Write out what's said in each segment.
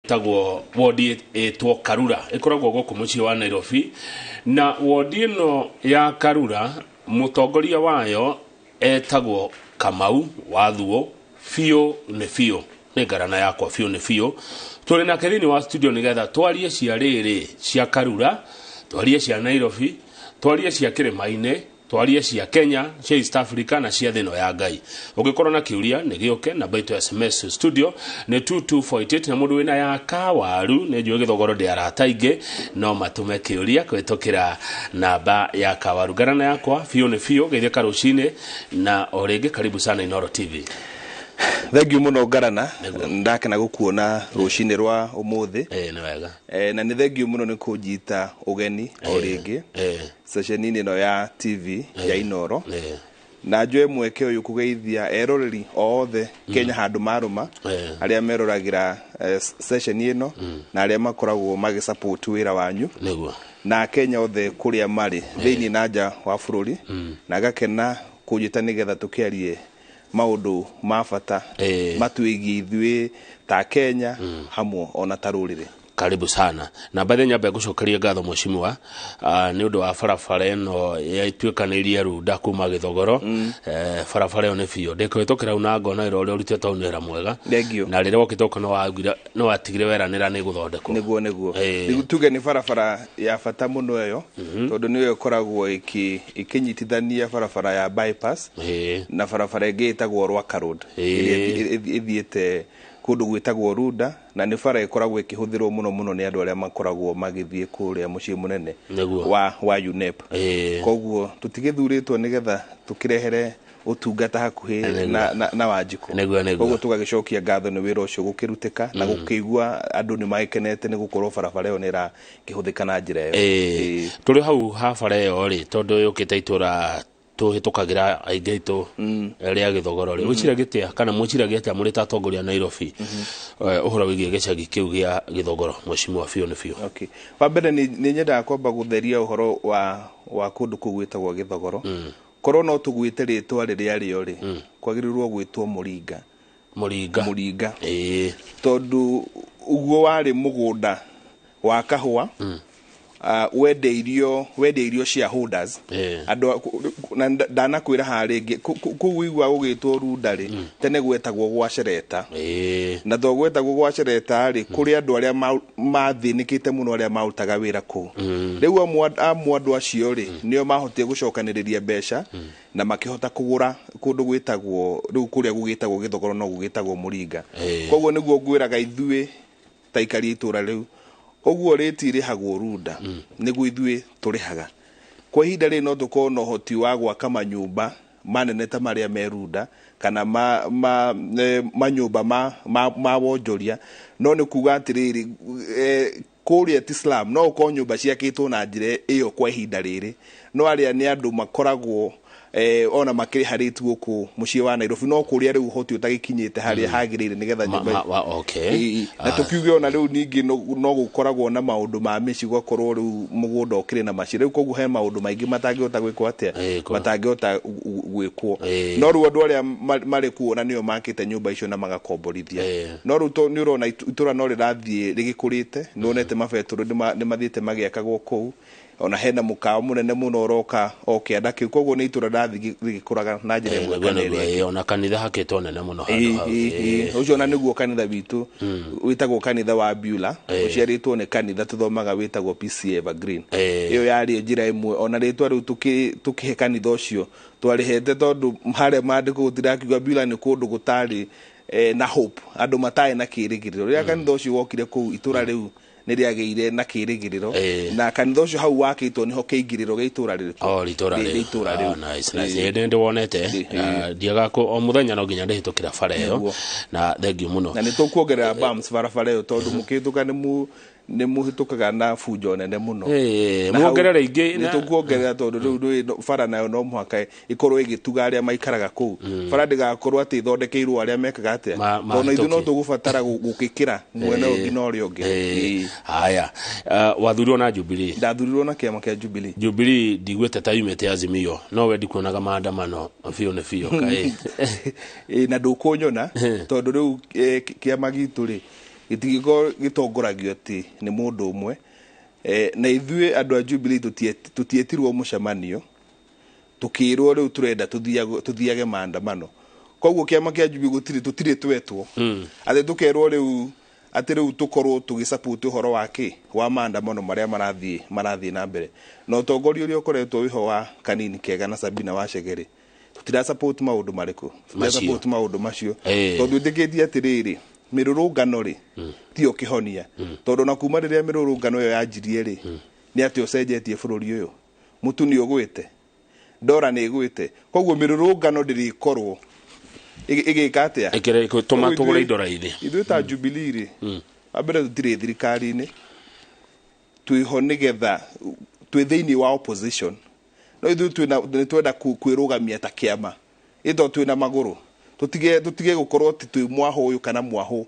Ĩtagwo wodi ĩtwo Karura, ĩkoragwo gũkũ mũciĩ wa Nairobi. Na wodi ĩno ya Karura, mũtongoria wayo etagwo Kamau wa Thuo. Biũ nĩ biũ, nĩ ngarana yakwa, biũ nĩ biũ. Tũrĩ nake thĩinĩ wa studio nĩgetha twarie cia rĩrĩ cia Karura, twarie cia Nairobi, twarie cia kĩrĩma-inĩ, twarie cia Kenya, cia East Africa na cia thĩ ĩno ya Ngai. Ũngĩkorwo na kĩũria nĩ gĩũke. Namba itũ ya SMS studio nĩ 22488, na mũndũ wĩna ya kawaru, nĩ njũĩ Gĩthogoro ndĩ arata aingĩ, no matũme kĩũria kũhĩtũkĩra namba ya kawaru. Ngarana yakwa, biũ nĩ biũ, geithĩka rũcinĩ na o rĩngĩ karibu sana Inoro TV. Thengiũ mũno, Ngarana. Ndakena gũkuona rũcinĩ rwa ũmũthĩ. Ĩĩ, nĩ wega. Na nĩ thengiũ mũno nĩ kũnjita ũgeni o rĩngĩ ceceni-inĩ ĩno ya TV ya Inoro. Na njoe mweke ũyũ kũgeithia eroreri othe Kenya handũ marũma, arĩa meroragĩra ceceni ĩno na arĩa makoragwo magĩsupport wĩra wanyu, na Kenya othe kũrĩa marĩ thĩinĩ na nja wa bũrũri, na ngakena kũnjĩta nĩgetha tũkĩarie maũndũ ma bata matwĩgiĩ ithuĩ ta Kenya hamwe ona ta rũrĩrĩ. Karibu sana. Na mbathe nyambe ngũcokerie ngatho, mheshimiwa, nĩ ũndũ wa barabara ĩno yatuĩkanĩirie Runda kuma Gĩthogoro. Barabara ĩyo nĩ biũ ndĩkũhĩtũkĩra hau na ngona wĩra ũrĩa ũrutĩtwo hau nĩ wĩra mwega. Thengiũ. Na rĩrĩa wokĩte ũka nĩ watigire weranĩra nĩ gũthondekwo. Nĩguo. Rĩu tuge nĩ barabara ya bata mũno ĩyo, tondũ nĩyo ĩkoragwo ĩkĩnyitithania barabara ya bypass na barabara ĩngĩ ĩtagwo Rwaka Road, ĩrĩa ĩthiĩte kũndũ gwĩtagwo Runda, na nĩ bara ĩkoragwo ĩkĩhũthĩrwo mũno mũno nĩ andũ arĩa makoragwo magĩthiĩ kũrĩa mũciĩ mũnene wa UNEP. Koguo tũtigĩthurĩtwo nĩgetha tũkĩrehere ũtungata hakuhĩ na Wanjikũ. Nĩguo. Koguo tũgagĩcokia ngatho nĩ wĩra ũcio gũkĩrutĩka na gũkĩigua andũ nĩ magĩkenete nĩ gũkorwo barabara ĩyo nĩ ĩrakĩhũthĩka na njĩra ĩyo. Tũrĩ hau ha bara ĩyo rĩ, tondũ yũkĩte itũra tũhĩtũkagĩra aingĩ aitũ rĩa Gĩthogoro rĩ, wĩciragia atĩa kana mwĩciragia atĩa mũrĩ ta atongoria a Nairobi ũhoro wĩgiĩ gĩcagi kĩu gĩa Gĩthogoro, mheshimiwa biũ nĩ biũ? Okay. Wa mbere nĩ nyendaga kwamba gũtheria ũhoro wa kũndũ kũu gwĩtagwo Gĩthogoro. Korwo no tũgwĩte rĩtwa rĩrĩa rĩo rĩ, kwagĩrĩirwo gwĩtwo Mũringa. Mũringa. Mũringa. Tondũ ũguo warĩ mũgũnda wa kahũa, wendeirio shareholders. Andũ na ndanakwĩra haha rĩngĩ, kũu wĩigua gũgĩtwo Runda rĩ, tene gwetagwo gwa Cereta. Na to gwetagwo gwa Cereta rĩ, kũrĩ andũ arĩa mathĩnĩkĩte mũno arĩa marutaga wĩra kũu. Rĩu amwe andũ acio rĩ, nĩo mahotire gũcokanĩrĩria mbeca na makĩhota kũgũra kũndũ gwĩtagwo rĩu kũrĩa gũgĩtagwo Gĩthogoro, no gũgĩtagwo Mũringa. Koguo nĩguo ngwĩraga ithuĩ ta aikari a itũra rĩu, ũguo rĩti irĩhagwo Runda nĩguo ithuĩ tũrĩhaga. Kwa ihinda rĩrĩ no tũkorwo na ũhoti wa gwaka manyũmba manene ta marĩa me Runda kana manyũmba ma wonjoria, no nĩ kuga atĩrĩrĩ, kũrĩa ti slum, no ũkorwo nyũmba ciakĩtwo na njĩra ĩyo kwa ihinda rĩrĩ, no arĩa nĩ andũ makoragwo ona makĩrĩha rĩti gũkũ mũciĩ wa Nairobi, no kũrĩa rĩu ũhoti ũtagĩkinyĩte harĩa hagĩrĩire nĩgetha nyũmba. Ĩĩ, na tũkiuge ona rĩu ningĩ no gũkoragwo na maũndũ ma mĩciĩ, gũgakorwo rĩu mũgũnda ũkĩrĩ na maciĩ rĩu, koguo he maũndũ maingĩ matangĩhota gwĩkwo atĩa, matangĩhota gwĩkwo. No rĩu andũ arĩa marĩ kuo na nĩo makĩte nyũmba icio na magakomborithia. No rĩu nĩ ũrona itũra no rĩrathiĩ rĩgĩkũrĩte, nĩ wonete mabetũrũ nĩ mathiĩte magĩakagwo kũu, ona hena mũkawa mũnene mũno ũroka o kĩanda kĩu, koguo nĩ itũra rĩrathiĩ rĩgĩkũraga na njĩra ĩmwe kana ĩrĩa ĩngĩ. Ona kanitha hakĩtwo nene mũno handũ hau. Ũcio ona nĩguo kanitha witũ wĩtagwo kanitha wa Beulah, ũciarĩtwo nĩ kanitha tũthomaga wĩtagwo PCA Evergreen. Ĩyo yarĩ njĩra ĩmwe ona rĩtwa rĩu tũkĩhe kanitha ũcio twarĩhete, tondũ harĩa maandĩko gũtirakiuga Beulah nĩ kũndũ gũtarĩ na hope, andũ matarĩ na kĩrĩgĩrĩro. Rĩrĩa kanitha ũcio wokire kũu, itũra rĩu nĩ rĩagĩire na kĩrĩgĩrĩro. Na kanitha ũcio hau wakĩtwo nĩho kĩingĩrĩro gĩa itũra rĩrĩkũ? O itũra rĩu. Rĩ itũra rĩu. Ah, nice, nice. Ĩĩ, nĩ ndĩwonete. Ah, ndiaga o mũthenya no nginya ndĩhĩtũkĩra bara ĩyo. Na thengiũ mũno. Na nĩ tũkuongerera bumps barabara ĩyo, tondũ mũkĩhĩtũka nĩ mũhĩtũkaga na bunjo nene mũno. Na hau Muongerere ingĩ nĩ tũkuongerera, tondũ rĩu ndũĩ bara nayo no mũhaka ĩkorwo ĩgĩtuga arĩa maikaraga kũu. Bara ndĩgakorwo atĩ ĩthondekeirwo arĩa mekaga atĩa, tondũ ithuĩ no mahĩtũki. Tũgũbatara gũgĩkĩra mwena ũyũ nginya ũrĩa ũngĩ. Haya. Wathurirwo na Jubilee? Ndathurirwo na kĩama kĩa Jubilee. Jubilee ndiguĩte ta yumĩte Azimio, no we ndikuonaga maandamano biũ nĩ biũ kaĩ? Ĩĩ, na ndũkũnyona, tondũ rĩu kĩama gitũ rĩ Gĩtingĩkorwo gĩtongoragio atĩ nĩ mũndũ ũmwe. Na ithuĩ andũ a Jubilee tũtietirwo mũcemanio tukirwo riu turenda tuthiage maandamano. Koguo kiama kia Jubilee gutiri tutiri twetwo ati tukerwo riu ati riu tukorwo tugisupport uhoro wa ki wa maandamano maria marathie na mbere. Na utongoria uria ukoretwo wiho wa Kanini Kega na Sabina Wacegere tutira support maundu mariku, tutira support maundu macio tondu itikitie atiriri mirurungano ri tio kihonia. Tondu na kuma riria mirurungano iyo yanjirie ri ni ati ucenjetie bururi uyu, mutu ni ugwite, ndora ni igwite, koguo mirurungano ndirikorwo igika atia ikire tuma tugure indo raithi. Ithuĩ ta Jubilee ri ambere tutire thirikari-inĩ, twiho nigetha twi thiini wa opposition, no ithuĩ twina nĩ twenda kwĩrũgamia ta kĩama ito twina magũrũ, tutige gukorwo ti twi mwaho uyu kana mwaho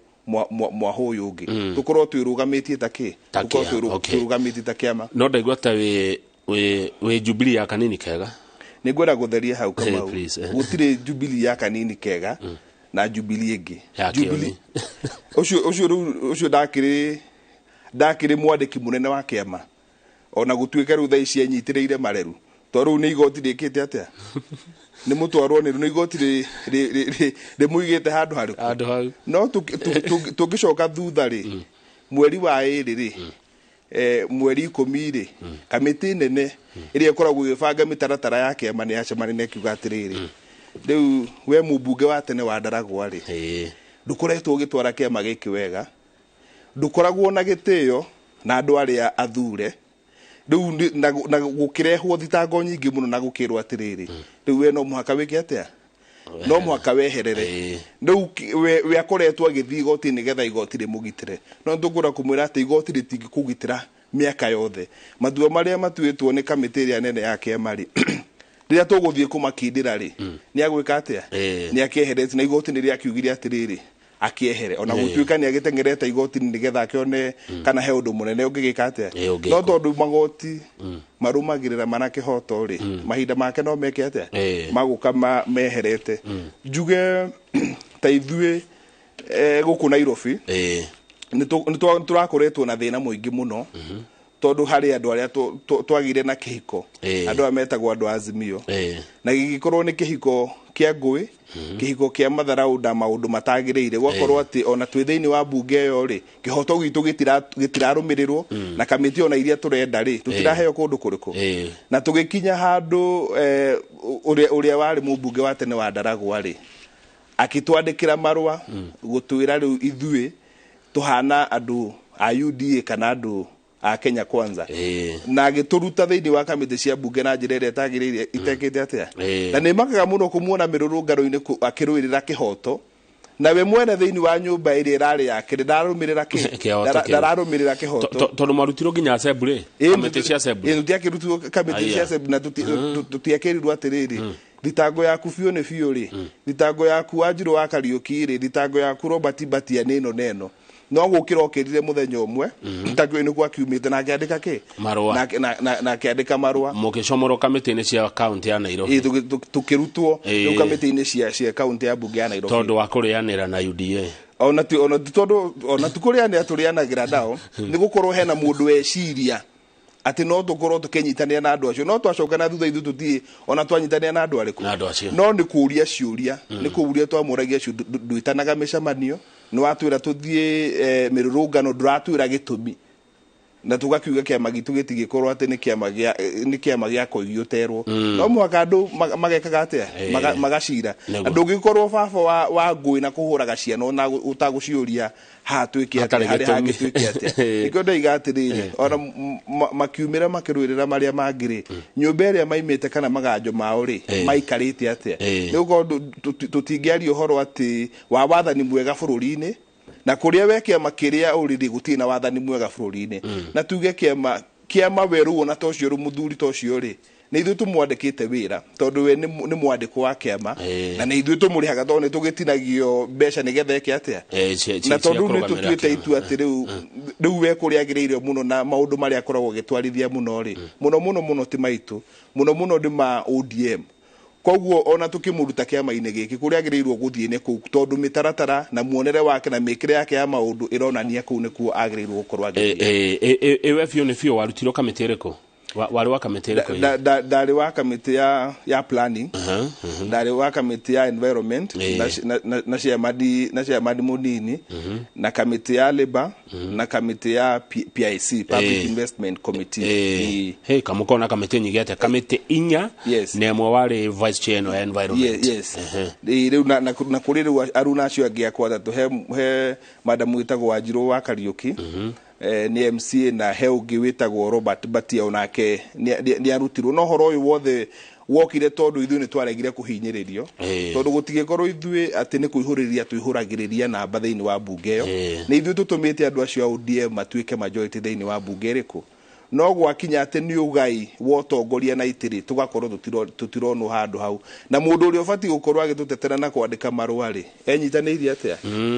mwaho uyu ungi, tukorwo twirũgamĩtie ta kĩ, tukorwo twirũgamĩtie ta kĩama. No ndaigua ta wi Jubilee ya Kanini Kega. Nĩ ngwenda gũtheria hau Kamau, gũtirĩ Jubilee ya Kanini Kega na Jubilee ĩngĩ. Jubilee ũcio ũcio ndakĩrĩ mwandĩki mũnene wa kĩama, ona gũtuĩka rĩu thaa ici enyitĩrĩire mareru, tondũ rĩu nĩ igoti rĩkĩte atĩa, nĩ mũtwarwo nĩ igoti rĩmũigĩte handũ harĩkũ. No tũngĩcoka thutha rĩ, mweri wa ĩrĩ rĩ, mweri 10 rĩ, kamĩtĩ nene ĩrĩa ĩkoragwo ĩgĩbanga mĩtaratara ya kĩama nĩ yacemania na ĩkiuga atĩrĩrĩ, rĩu we mũmbunge wa tene wa Ndaragwa rĩ, ndũkoretwo ũgĩtwara kĩama gĩkĩ wega, ndũkoragwo na gĩtĩo na andũ arĩa athure, rĩu na gũkĩrehwo thitango nyingĩ mũno na gũkĩrwo atĩrĩrĩ, rĩu we no mũhaka wĩke atĩa, no mũhaka weherere. Rĩu we akoretwo agĩthiĩ igoti nĩgetha igoti rĩmũgitĩre, no tũngũra kũmwĩra atĩ igoti rĩtingĩkũgitĩra mĩaka yothe. Matua marĩa matuĩtwo nĩ kamĩtĩ ĩrĩa nene ya kĩama rĩ, rĩrĩa tũgũthiĩ kũmakindĩra rĩ, nĩ agwĩka atĩa, nĩ akĩeherete, na igoti nĩ rĩakiugire atĩrĩrĩ akiehere, ona gũtuĩka nĩ agĩteng'erete igoti nĩgetha akĩone kana he ũndũ mũnene ũngĩgĩka atĩa. No tondũ magoti marũmagĩrĩra mana kĩhoto rĩ, mahinda make no meke atĩa, magũka meherete. Njuge ta ithuĩ gũkũ Nairobi nĩ tũrakoretwo na thĩna mũingĩ mũno, tondũ harĩ andũ arĩa twagire na kĩhiko, andũ aya metagwo andũ a Azimio, na gĩgĩkorwo nĩ kĩhiko kĩa ngũĩ, kĩhiko kĩa matharau na maũndũ matagĩrĩire, gwakorwo atĩ ona twĩ thĩinĩ wa mbunge ĩyo rĩ, kĩhoto gitũ gĩtirarũmĩrĩrwo, na kamĩtĩ ona iria tũrenda rĩ, tũtiraheo kũndũ kũrĩkũ. Na tũgĩkinya handũ ũrĩa warĩ mũmbunge wa tene wa Ndaragwa rĩ, akĩtwandĩkĩra marũa gũtwĩra rĩu ithuĩ tũhana andũ a UDA kana andũ a Kenya Kwanza, na agĩtũruta thĩinĩ wa kamĩtĩ cia mbunge na njĩra ĩrĩa ĩtagĩrĩire itekĩte atĩa. Na nĩ makaga mũno kũmuona mĩrũrũngano-inĩ akĩrũĩrĩra kĩhoto, na we mwene thĩinĩ wa nyũmba ĩrĩa ĩrarĩ yake ndararũmĩrĩra ndararũmĩrĩra kĩhoto, tondũ marutirwo nginya assembly, kamĩtĩ cia assembly. Tũtiakĩrutirwo kamĩtĩ cia assembly na tũtiakĩrirwo atĩrĩrĩ, thitango yaku biũ nĩ biũ rĩ, thitango yaku Wanjirũ wa Kariũki rĩ, thitango yaku Robert Mbatia nĩ ĩno na ĩno. No gũkĩra okĩrire mũthenya ũmwe thitango ĩno gwakiumĩte na akĩandĩka kĩ marũa, na akĩandĩka marũa mũgĩcomorwo kamĩtĩ-inĩ cia kaunti ya Nairobi. Tũkĩrutwo rĩu kamĩtĩ-inĩ cia kaunti ya mbunge ya Nairobi tondũ wa kũrĩanĩra na UDA. Ona tondũ ona tũkũrĩanĩra tũrĩanagĩra nao, nĩ gũkorwo hena mũndũ weciria atĩ no tũkorwo tũkĩnyitanĩra na andũ acio, no twacoka na thutha ithuĩ tũtirĩ ona twanyitanĩra na andũ arĩkũ, no nĩ kũũria ciũria, nĩ kũũria twamũragia ndwĩtanaga mĩcemanio, nĩ watwĩra tũthiĩ mĩrũrũngano, ndũratwĩra gĩtũmi, na tũgakiuga kĩama gitũ gĩtigĩkorwo atĩ nĩ kĩama gĩa kũigio terwo. No mũhaka andũ magekaga atĩa, magacira. Ndũngĩkorwo baba wa ngũĩ na kũhũraga ciana ona ũtagũciũria haha twĩke atĩa, harĩa hangĩ twĩke atĩa. Nĩkĩo ndoiga atĩrĩrĩ, ona makiumĩra makĩrũĩrĩra marĩa mangĩ rĩ, nyũmba ĩrĩa maimĩte kana maganjo mao rĩ, maikarĩte atĩa. Nĩ gũkorwo tũtingĩaria ũhoro atĩ wa wathani mwega bũrũri-inĩ, na kũrĩa we kĩama kĩrĩa ũrĩ rĩ, gũtirĩ na wathani mwega bũrũri-inĩ. Na tuge kĩama werũ ona ta ũcio mũthuri ta ũcio rĩ, nĩ ithuĩ tũmwandĩkĩte wĩra, tondũ we nĩ mwandĩko wa kĩama, na nĩ ithuĩ tũmũrĩhaga tondũ nĩ tũgĩtinagio mbeca nĩgetha eke atĩa. Na tondũ nĩ tũtuĩte itua atĩ rĩu we kũrĩa agĩrĩire mũno na maũndũ marĩa akoragwo agĩtwarithia mũno rĩ, mũno mũno mũno ti maitũ, mũno mũno nĩ ma ODM. Koguo ona tukimuruta kiama-inĩ gĩkĩ kũrĩa agĩrĩirwo gũthiĩ nĩ kũu, tondũ mĩtaratara na muonere wake na mĩkĩre yake ya maũndũ ĩronania kũu nĩkuo agĩrĩirwo gũkorwo agĩthiĩ. Ĩwe biũ nĩ biũ warutirwo kamĩtĩ ĩrĩkũ? Warĩ wa kamĩtĩ ĩrĩkũ? Ndarĩ wa kamĩtĩ ya planning, ndarĩ wa kamĩtĩ ya environment, na chairman mũnini, na kamĩtĩ ya labor, na kamĩtĩ ya PIC, Public Investment Committee. Hey, kamũkona kamĩtĩ nyingĩ atĩa? Kamĩtĩ inya. Yes. Na ĩmwe warĩ vice chair ĩno ya environment. Yes. Rĩu na kũrĩ rĩu aruna acio angĩ akwa atatũ, he madam wĩtagwo Wanjirũ wa Kariũki, nĩ MCA, na he ũngĩ wĩtagwo Robert Batia, onake nĩ arutirwo. No horo ũyũ wothe wokire tondũ ithuĩ nĩ twaregire kũhinyĩrĩrio, tondũ gũtigĩkorwo ithuĩ atĩ nĩ kũihũrĩrĩria tũihũragĩrĩria namba thĩinĩ wa mbunge ĩyo. Nĩ ithuĩ tũtũmĩte andũ acio a ODM matuĩke majority thĩinĩ wa mbunge ĩrĩkũ. No gwakinya atĩ nĩ ũgai wa ũtongoria na itĩrĩ, tũgakorwo tũtironwo handũ hau. Na mũndũ ũrĩa ũbatiĩ gũkorwo agĩtũtetera na kwandĩka marũa rĩ, enyitanĩirie atĩa?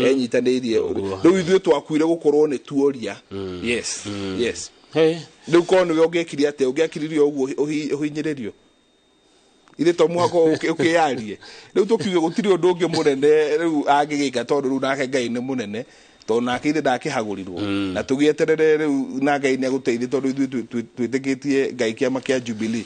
Enyitanĩirie. Rĩu ithuĩ twakuire gũkorwo nĩ tuoria. Yes. Yes. Rĩu korwo nĩwe ũngĩekire atĩa? Ũngĩakiririe ũguo ũhinyĩrĩrio? Ithe to mũhaka ũkĩyarie. Rĩu tũkiuge gũtirĩ ũndũ ũngĩ mũnene rĩu angĩgĩka, tondũ rĩu nake Ngai nĩ mũnene, tondũ nake ithe ndakĩhagũrirwo. Na tũgĩeterere rĩu na Ngai nĩ agũteithie, tondũ ithuĩ twĩtĩkĩtie Ngai kĩama kĩa Jubilee.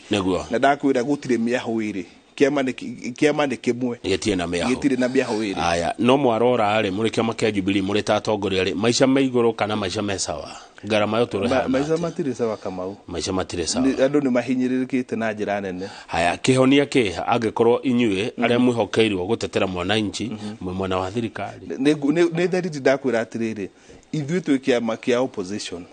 Na ndakwĩra gũtirĩ mĩahũ ĩrĩ. Kĩama nĩ kĩmwe. Gĩtirĩ na mĩahũ. Gĩtirĩ na mĩahũ ĩrĩ. Aya, no mwarora rĩ, mũrĩ kĩama kĩa Jubilee, mũrĩ ta atongoria rĩ, maica me igũrũ kana maica me sawa? Ngarama yo tũrĩ hana. Maica matirĩ sawa Kamau. Maica matirĩ sawa. Andũ nĩ mahinyĩrĩrĩkĩte na njĩra nene. Haya, kĩhonia kĩ angĩkorwo inyuĩ arĩa mwĩhokeirwo gũtetera mwananchi mwĩ mwena wa thirikari? Nĩ theriti ndakwĩra atĩrĩrĩ, ithuĩ twĩ kĩama kĩa opposition.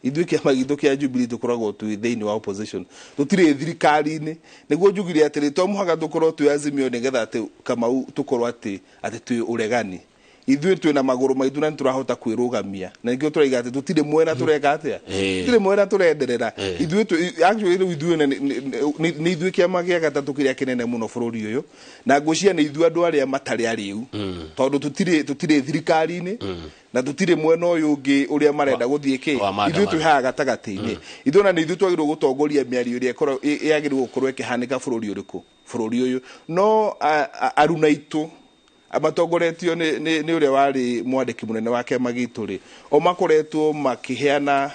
Ithuĩ kĩama gitũ kĩa Jubilee tũkoragwo twĩ thĩinĩ wa opposition, tũtirĩ thirikari-inĩ. Nĩguo njugire atĩrĩ, to mũhaka tũkorwo twĩ Azimio nĩgetha atĩ Kamau tũkorwo atĩ twĩ ũregani. Ithuĩ twĩna magũrũ maitũ na nĩtũrahota kwĩrũgamia, na nĩkĩo tũraiga atĩ tũtirĩ mwena tũreka atĩa, tũtirĩ mwena tũrenderera. Ithuĩ actually rĩu ithuĩ nĩ ithuĩ kĩama gĩa gatatũ kĩrĩa kĩnene mũno bũrũri ũyũ, na ngwĩciria nĩ ithuĩ andũ arĩa matarĩ arĩu, tondũ tũtirĩ thirikari-inĩ na tũtirĩ mwena ũyũ ũngĩ ũrĩa marenda gũthiĩ kĩ. Ithuĩ twĩ haha gatagatĩ-inĩ. Ithuĩ ona nĩ ithuĩ twagĩrĩirwo gũtongoria mĩario ĩrĩa yagĩrĩirwo gũkorwo ĩkĩhanĩka bũrũri ũrĩkũ, bũrũri ũyũ. No aruna aitũ matongoretio nĩ ũrĩa warĩ mwandĩki mũnene wa kĩama gitũ rĩ, o makoretwo makĩheana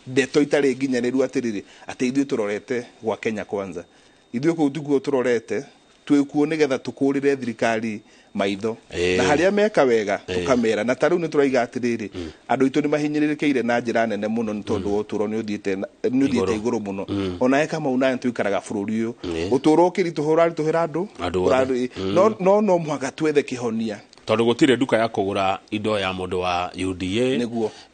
ndeto itarĩ nginyanĩru atĩrĩrĩ, atĩ ithuĩ tũrorete gwa Kenya Kwanza. Ithuĩ kũu tikuo tũrorete, twĩkuo nĩgetha tũkũrĩre thirikari maitho. Na harĩa meka wega tũkamera. Na ta rĩu nĩ tũraiga atĩrĩrĩ, andũ aitũ nĩ mahinyĩrĩrĩkĩire na njĩra nene mũno nĩ tondũ wa ũtũũro nĩ ũthiĩte igũrũ mũno. Ona Kamau nawe tũikaraga bũrũri ũyũ, ũtũũro ũkĩritũha ũraritũhĩra andũ, no no mũhaka twethe kĩhonia, tondũ gũtirĩ nduka ya kũgũra indo ya mũndũ wa UDA,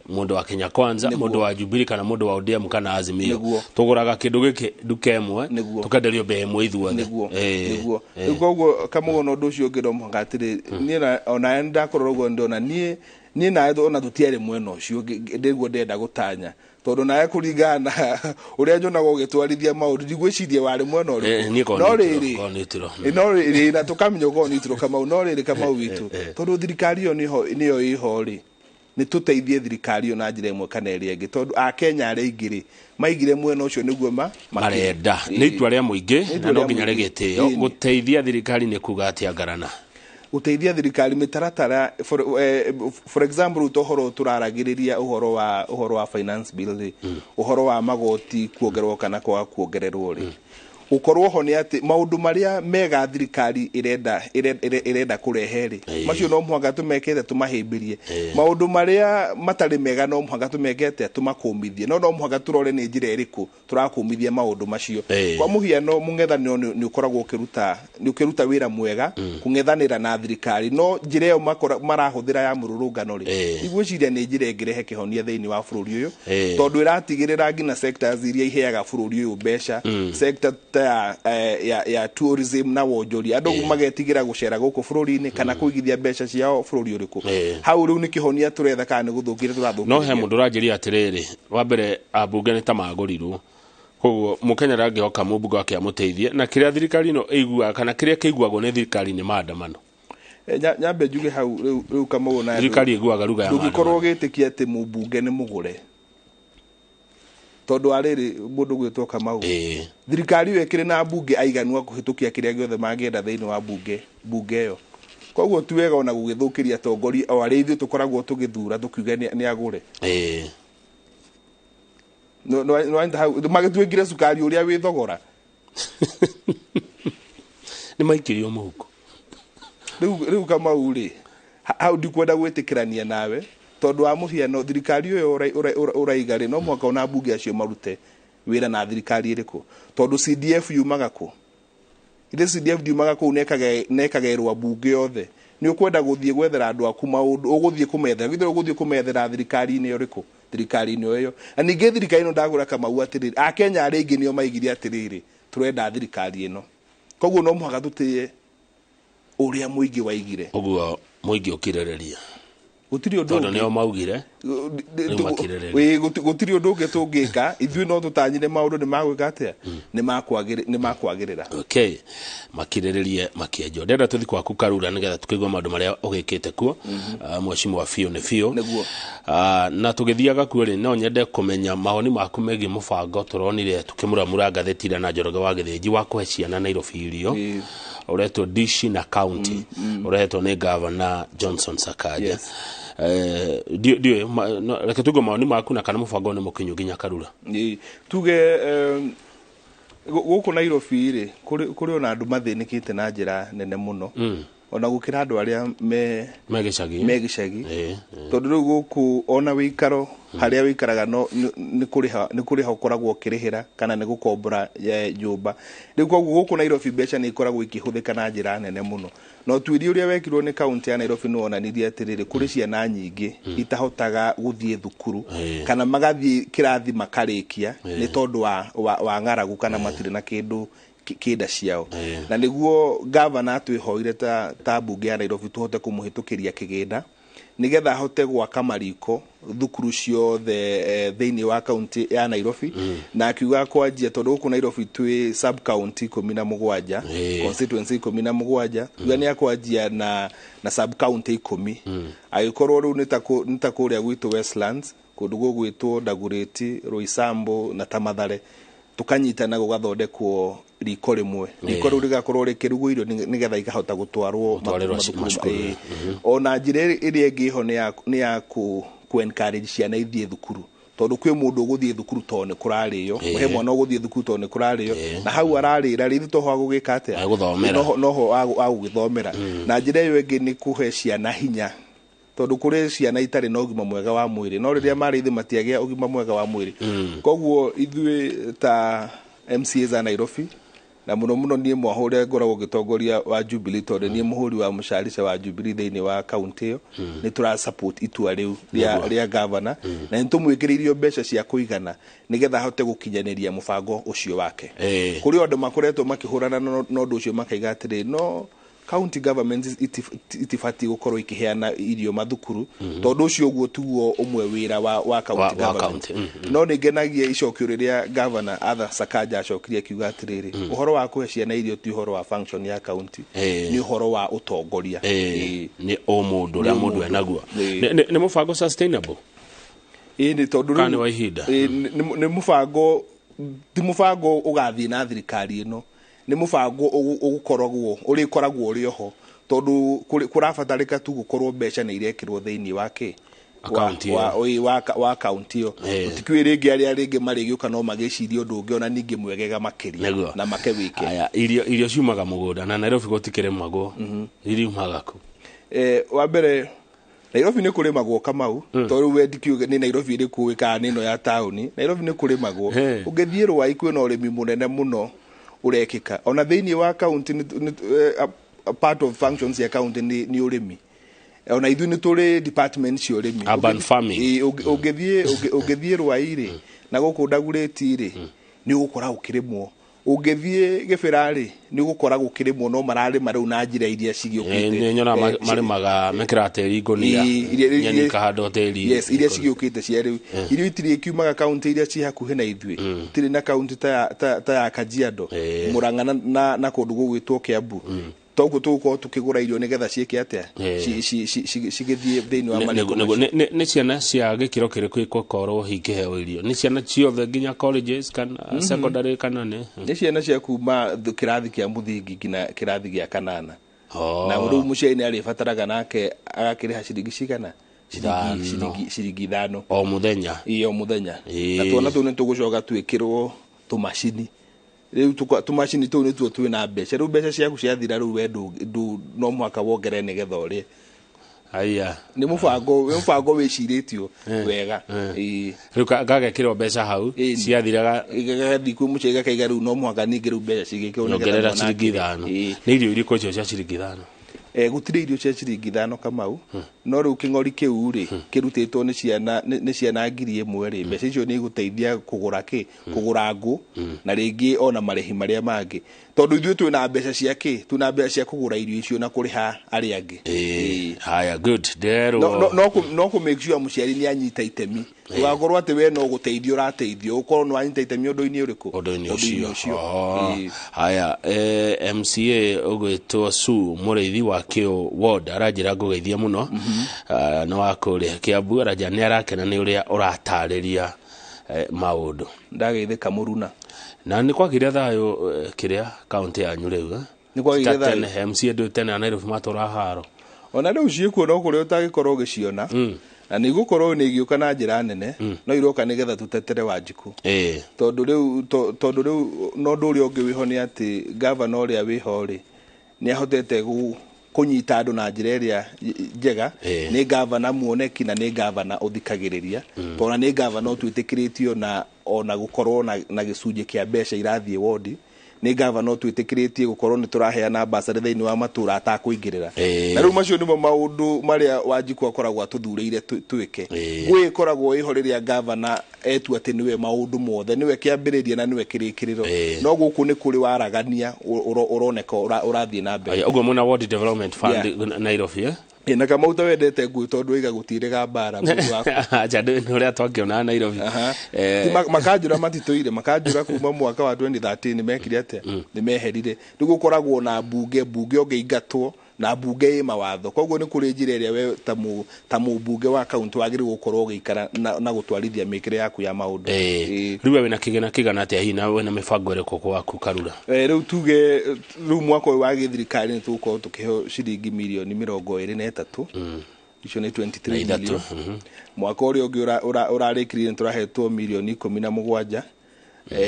mũndũ wa Kenya Kwanza, mũndũ wa Jubilee kana mũndũ wa ODM kana Azimio. Tũgũraga kĩndũ gĩkĩ nduka ĩmwe, tũkenderio bei ĩmwe ithuothe. Nĩguo. Rĩu koguo Kamau ona ũndũ ũcio ũngĩ no mũhaka atĩrĩ, niĩ ona ndakorwo ũguo ndona niĩ nawe ona tũtiarĩ mwena ũcio nĩguo ndĩrenda gũtanya, tondũ nawe kũringana na ũrĩa nyonaga ũgĩtwarithia maũndũ ndigwĩciria warĩ mwena ũrĩkũ. No rĩrĩ, no rĩrĩ, na tũkamenya ũkorwo neutral Kamau, no rĩrĩ Kamau witũ, tondũ thirikari ĩyo nĩyo ĩho rĩ, nĩ tũteithie thirikari ĩyo na njĩra ĩmwe kana ĩrĩa ĩngĩ, tondũ Akenya arĩa aingĩ rĩ maigire mwena ũcio nĩguo marenda. Nĩ itua rĩa mũingĩ na no nginya rĩgĩtĩo. Gũteithia thirikari nĩ kuga atĩa Ngarana? Gũteithia thirikari mĩtaratara, for example, rĩu ũhoro tũraragĩrĩria ũhoro wa finance bill rĩ, ũhoro wa magoti kuongererwo kana kwaga kuongererwo rĩ, gũkorwo ho nĩ atĩ maũndũ marĩa mega thirikari ĩrenda kũrehe rĩ, macio no mũhaka tũmekete tũmahĩmbĩrie. Maũndũ marĩa matarĩ mega no mũhaka tũmekete tũmakũmithie, no mũhaka tũrore nĩ njĩra ĩrĩkũ tũrakũmithia maũndũ macio. Kwa mũhiano, mũng'ethanĩro nĩ ũkoragwo ũkĩruta wĩra mwega kũng'ethanĩra na thirikari, no njĩra ĩyo marahũthĩra ya mũrũrũngano rĩ, ndigwĩciria nĩ njĩra ĩngĩrehe kĩhonia thĩinĩ wa bũrũri ũyũ, tondũ ĩratigĩrĩra nginya sectors iria iheaga bũrũri ũyũ mbeca, sector ya tourism na wonjoria, andũ magetigĩra gũcera gũkũ bũrũri-inĩ kana kũigithia mbeca ciao bũrũri ũrĩkũ. Hau rĩu nĩ kĩhonia tũretha kana nĩ gũthũkire tũrathũkire? No he mũndũ ũranjĩria atĩrĩrĩ, wa mbere ambunge nĩ ta magũrirwo, koguo mũkenya ndangĩhoka mũmbunge wake amũteithie, na kĩrĩa thirikari ĩno ĩiguaga kana kĩrĩa kĩiguagwo nĩ thirikari nĩ maandamano. Nyambe njuge hau rĩu Kamau, na thirikari ĩiguaga ruga ya maandamano. Ndũngĩkorwo ũgĩtĩkia atĩ mũmbunge nĩ mũgũre. Tondũ wa rĩrĩ mũndũ gwĩtwo Kamau, thirikari ĩyo ĩkĩrĩ na mbunge aiganu a kũhĩtũkia kĩrĩa gĩothe mangĩenda thĩinĩ wa mbunge ĩyo. Koguo ti wega ona gũgĩthũkĩria atongoria o arĩa ithuĩ tũkoragwo tũgĩthura tũkiuge nĩ agũre. No hau magĩtuĩkire cukari ũrĩa wĩ thogora. Nĩ maikĩrio mũhuko. Rĩu Kamau rĩ, hau ndikwenda gwĩtĩkĩrania nawe tondũ wa mũhiano thirikari ũyũ ũraiga rĩ, no mũhaka ona mbunge acio marute wĩra na thirikari ĩrĩkũ, tondũ CDF yumaga kũ? Ithe CDF ndiumaga kũu nekagerwo mbunge yothe. Nĩ ũkwenda gũthiĩ gwethera andũ aku maũndũ, ũgũthiĩ kũmethera, githĩ ũgũthiĩ kũmethera thirikari-inĩ ĩrĩkũ? Thirikari-inĩ ĩyo. Na ningĩ thirikari ĩno ndagũra Kamau atĩrĩrĩ, Akenya arĩa aingĩ nĩo maigire atĩrĩrĩ, tũrenda thirikari ĩno. Koguo no mũhaka tũtĩe ũrĩa mũingĩ waigire. Ũguo mũingĩ ũkirĩrĩria. Gũtirĩ ũndũ tondũ nĩo maugire rĩu makirĩrĩria. Gũtirĩ ũndũ ũngĩ tũngĩka, ithuĩ no tũtanyire maũndũ nĩ magwĩka atĩa, nĩ makwagĩrĩra. Okay, makirĩrĩrie makĩenjwo. Ndĩrenda tũthiĩ kwaku Karura nĩgetha tũkĩigue maũndũ marĩa ũgĩkĩte kuo. Mheshimiwa biũ nĩ biũ. Nĩguo. Na tũgĩthiaga kuo rĩ, no nyende kũmenya mawoni maku megiĩ mũbango tũronire tũkĩmuramura ngathĩti ira na Njoroge wa Gĩthĩnji wa kũhe ciana Nairobi irio, ũretwo Dishi na County, ũretwo nĩ Governor Johnson Sakaja. Ndiũĩ, reke tuge mawoni maku na kana mũbango nĩ mũkinyu nginya Karura. Tuge gũkũ Nairobi rĩ, kũrĩ ona andũ mathĩnĩkĩte na njĩra nene mũno. Ona gũkĩra andũ arĩa me gĩcagi. Me gĩcagi. Tondũ rĩu gũkũ ona wĩikaro harĩa wĩikaraga no nĩ kũrĩha ũkoragwo ũkĩrĩhĩra kana nĩ gũkombora nyũmba. Rĩu koguo gũkũ Nairobi mbeca nĩ ikoragwo ikĩhũthĩka na njĩra nene mũno. No tuĩria ũrĩa wekirwo nĩ kaunti ya Nairobi nĩ wonanirie atĩrĩrĩ, kũrĩ ciana nyingĩ itahotaga gũthiĩ thukuru kana magathiĩ kĩrathi makarĩkia nĩ tondũ wa ng'aragu kana matirĩ na kĩndũ kĩnda ciao. Na nĩguo gavana atwĩhoire ta mbunge ya Nairobi tũhote kũmũhĩtũkĩria kĩgĩna nĩgetha ahote gwaka mariko thukuru ciothe thĩinĩ wa kaunti ya Nairobi. Na akiuga kwanjia tondũ gũkũ Nairobi twĩ sub county 17, constituency 17, uga nĩ akwanjia na sub county 10. Agĩkorwo rĩu nĩ ta kũrĩa gwitũ Westlands, kũndũ gũgwĩtwo Dagoretti, Roysambu na Tamathare, tukanyitana gũgathondekwo riko rĩmwe. Riko rĩu rĩgakorwo rĩkĩrugwo irio nĩgetha ikahota gũtwarwo mathukuru. Ona njĩra ĩrĩa ĩngĩ ĩho nĩ ya ku encourage ciana ithiĩ thukuru, tondũ kwĩ mũndũ ũgũthiĩ thukuru tondũ nĩ kũrarĩo, he mwana ũgũthiĩ thukuru tondũ nĩ kũrarĩo, na hau ararĩra rĩ toho agũgĩka atĩa, noho agũgĩthomera. Na njĩra ĩyo ĩngĩ nĩ kũhe ciana hinya, tondũ kũrĩ ciana itarĩ na ũgima mwega wa mwĩrĩ, no rĩrĩa marĩ thĩ matiagĩa ũgima mwega wa mwĩrĩ. Koguo ithuĩ ta MCAs a Nairobi, na mũno mũno niĩ mwahũre ngoragwo ngĩtongoria wa Jubilee, tondũ niĩ mũhũri wa mũcarica wa Jubilee thĩinĩ wa kaunti ĩyo, nĩ tũra support itua rĩu rĩa governor, na nĩ tũmwĩkĩrĩirio mbeca cia kũigana nĩgetha ahote gũkinyanĩria mũbango ũcio wake. Kũrĩ andũ makoretwo makĩhũrana na ũndũ ũcio makaiga atĩrĩ, no county government itibatiĩ gũkorwo ikĩheana irio mathukuru, tondũ ũcio ũguo tiguo ũmwe wĩra wa county government. No nĩ ngenagia icokio rĩrĩa governor Arthur Sakaja acokirie akiuga atĩrĩrĩ, ũhoro wa kũhe ciana irio ti ũhoro wa function ya county, nĩ ũhoro wa ũtongoria. Nĩ ũmũndũ ũrĩa mũndũ enaguo. Nĩ mũbango sustainable? Nĩ tondũ rĩu nĩ wa ihinda. Nĩ mũbango, ti mũbango ũgathiĩ na thirikari ĩno, nĩ mũbango ũgũkoragwo ũrĩkoragwo ũrĩ oho, tondũ kũrabatarĩka tu gũkorwo mbeca nĩ irekĩrwo thĩinĩ wa kĩ wa kaunti ĩyo. Tikuĩ rĩngĩ arĩa rĩngĩ marĩgĩũka no magĩcirie ũndũ ũngĩ ona ningĩ mwegega makĩria na make wĩke. Aya, irio ciumaga mũgũnda na Nairobi gũtikĩrĩmagwo, iriumaga kũ? Wa mbere Nairobi nĩ kũrĩmagwo Kamau, tondũ we ndikiuge nĩ Nairobi ĩrĩkũ kana nĩ ĩno ya taũni. Nairobi nĩ kũrĩmagwo. Ũngĩthiĩ Ruai kwĩna ũrĩmi mũnene mũno ũrekĩka. Ona thĩinĩ wa county part of functions ya county nĩ ũrĩmi. Ona ithuĩ nĩ tũrĩ department cia ũrĩmi. Urban farming. Ũngĩthiĩ Ruai rĩ, na gũkũ Dagoretti rĩ, nĩ ũgũkora gũkĩrĩmwo. Ũngĩthiĩ Gĩbĩra rĩ, nĩ ũgũkora gũkĩrĩmwo, no mararĩma rĩu na njĩra iria cigĩũkĩte. Nĩ nyonaga marĩmaga mekĩraga tĩri ngũnia, nyeni ikahandwo tĩri. Yes, iria cigĩũkĩte cia rĩu. Irio itirĩ ikiumaga kaunti iria ci hakuhĩ na ithuĩ. Itirĩ na kaunti ta ya Kajiado, Murang'a na kũndũ gũgwĩtwo Kiambu. Toguo tũgũkorwo tũkĩgũra irio nĩgetha ciĩke atĩa, cigĩthiĩ thĩinĩ wa mariko. Nĩ ciana cia gĩkĩro kĩrĩkũ igũkorwo ikĩheo irio? Nĩ ciana ciothe nginya colleges kana secondary kana nĩ? Nĩ ciana cia kuma kĩrathi kĩa mũthingi nginya kĩrathi gĩa kanana. Na rĩu mũciari nĩ arĩbataraga nake agakĩrĩha ciringi cigana? Ciringi 5 o mũthenya. Ĩĩ, o mũthenya. Na twana tũu nĩ tũgũcoka twĩkĩrwo tũmacini. Rĩu tũmacini tũu nĩtuo twĩna mbeca. Rĩu mbeca ciaku ciathira, rĩu we no mũhaka wongerere nĩgetha ũrĩe. Aya. Nĩ mũbango wĩcirĩtio wega. Rĩu gagekĩrwo mbeca hau ciathiraga, gagathiĩ kwĩ mũciari gakaiga rĩu no mũhaka ningĩ rĩu mbeca cigĩkĩrwo nĩgetha ongerera ciringi 5. Nĩ irio irĩkũ icio cia ciringi 5? Gũtirĩ irio cia ciringi 5 Kamau, no rĩu kĩng'ori kĩu rĩ kĩrutĩtwo nĩ ciana 1000 rĩ, mbeca icio nĩ igũteithia kũgũra kĩ, kũgũra ngũ na rĩngĩ ona marĩhi marĩa mangĩ, tondũ ithuĩ twĩna mbeca cia kĩ, twĩna mbeca cia kũgũra irio icio na kũrĩha arĩa angĩ. Haya, good. Nderwo no kũ make sure mũciari nĩ anyita itemi, ũgakorwo atĩ we no gũteithio ũrateithio, ũkorwo nĩ wanyita itemi ũndũ-inĩ ũrĩkũ, ũndũ-inĩ ũcio. Haya, MCA ũgwĩtwo Sue Mũrĩithi wa Kĩũ Ward aranjĩra ngũgeithia mũno, nĩ wa kũrĩa Kiambu, aranjĩra nĩ arakena nĩ ũrĩa ũratarĩria maũndũ. Ndageithĩka mũruna. Na nĩ kwagĩire thayũ kĩrĩa kaunti yanyu rĩu? Nĩ kwagĩire thayũ. MCA ndũ tene a Nairobi matũra haro. Ona rĩu ciĩkuo no kũrĩa ũtangĩkorwo ũgĩciona. Na nĩ igũkorwo nĩ igĩũka na njĩra nene, no iroka nĩgetha tũtetere Wanjikũ. Tondũ rĩu no ũndũ ũrĩa ũngĩ wĩho nĩ atĩ gavana ũrĩa wĩho rĩ nĩ ahotete kũnyita andũ na njĩra ĩrĩa njega. Nĩ gavana muoneki na nĩ gavana ũthikagĩrĩria, tondũ nĩ gavana ũtwĩtĩkĩrĩtio na ona gũkorwo na gĩcunjĩ kĩa mbeca irathiĩ wodi. Nĩ gavana ũtwĩtĩkĩrĩtie gũkorwo nĩ tũraheana basarĩ thĩinĩ wa matũra atakũingĩrĩra. Na rĩu macio nĩmo maũndũ marĩa Wanjikũ akoragwo atũthurĩire twĩke. Ngũĩ ĩkoragwo ĩho rĩrĩa gavana etua atĩ nĩwe maũndũ mothe, nĩwe kĩambĩrĩria na nĩwe kĩrĩkĩrĩro. No gũkũ nĩ kũrĩ waragania ũroneka ũrathiĩ na mbere. Ũguo mwena Ward Development Fund Nairobi, Na Kamau ta wendete ngũĩ tondũ waiga gũtirĩga mbara mũndũ waku. Acha nĩ ũrĩa twakĩonaga Nairobi. Makanjũra matitũire, makanjũra kuma mwaka wa 2013 mekire atĩa? Nĩ meherire. Rĩu gũkoragwo na mbunge ũngĩingatwo na mbunge ĩ mawatho. Koguo nĩ kũrĩ njĩra ĩrĩa we ta mũmbunge wa kaunti wagĩrĩirwo gũkorwo ũgĩikara na gũtwarithia mĩkĩre yaku ya maũndũ. Rĩu we wĩna kĩgĩna kĩigana atĩa hihi, na wĩna mĩbango ĩrĩkũ gwaku Karura? Rĩu tuge rĩu mwaka ũyũ wa gĩthirikari nĩ tũgũkorwo tũkĩheo ciringi mirioni 23, icio nĩ 23 million. Mwaka ũrĩa ũngĩ ũrarĩkĩrire nĩ tũrahetwo mirioni 17,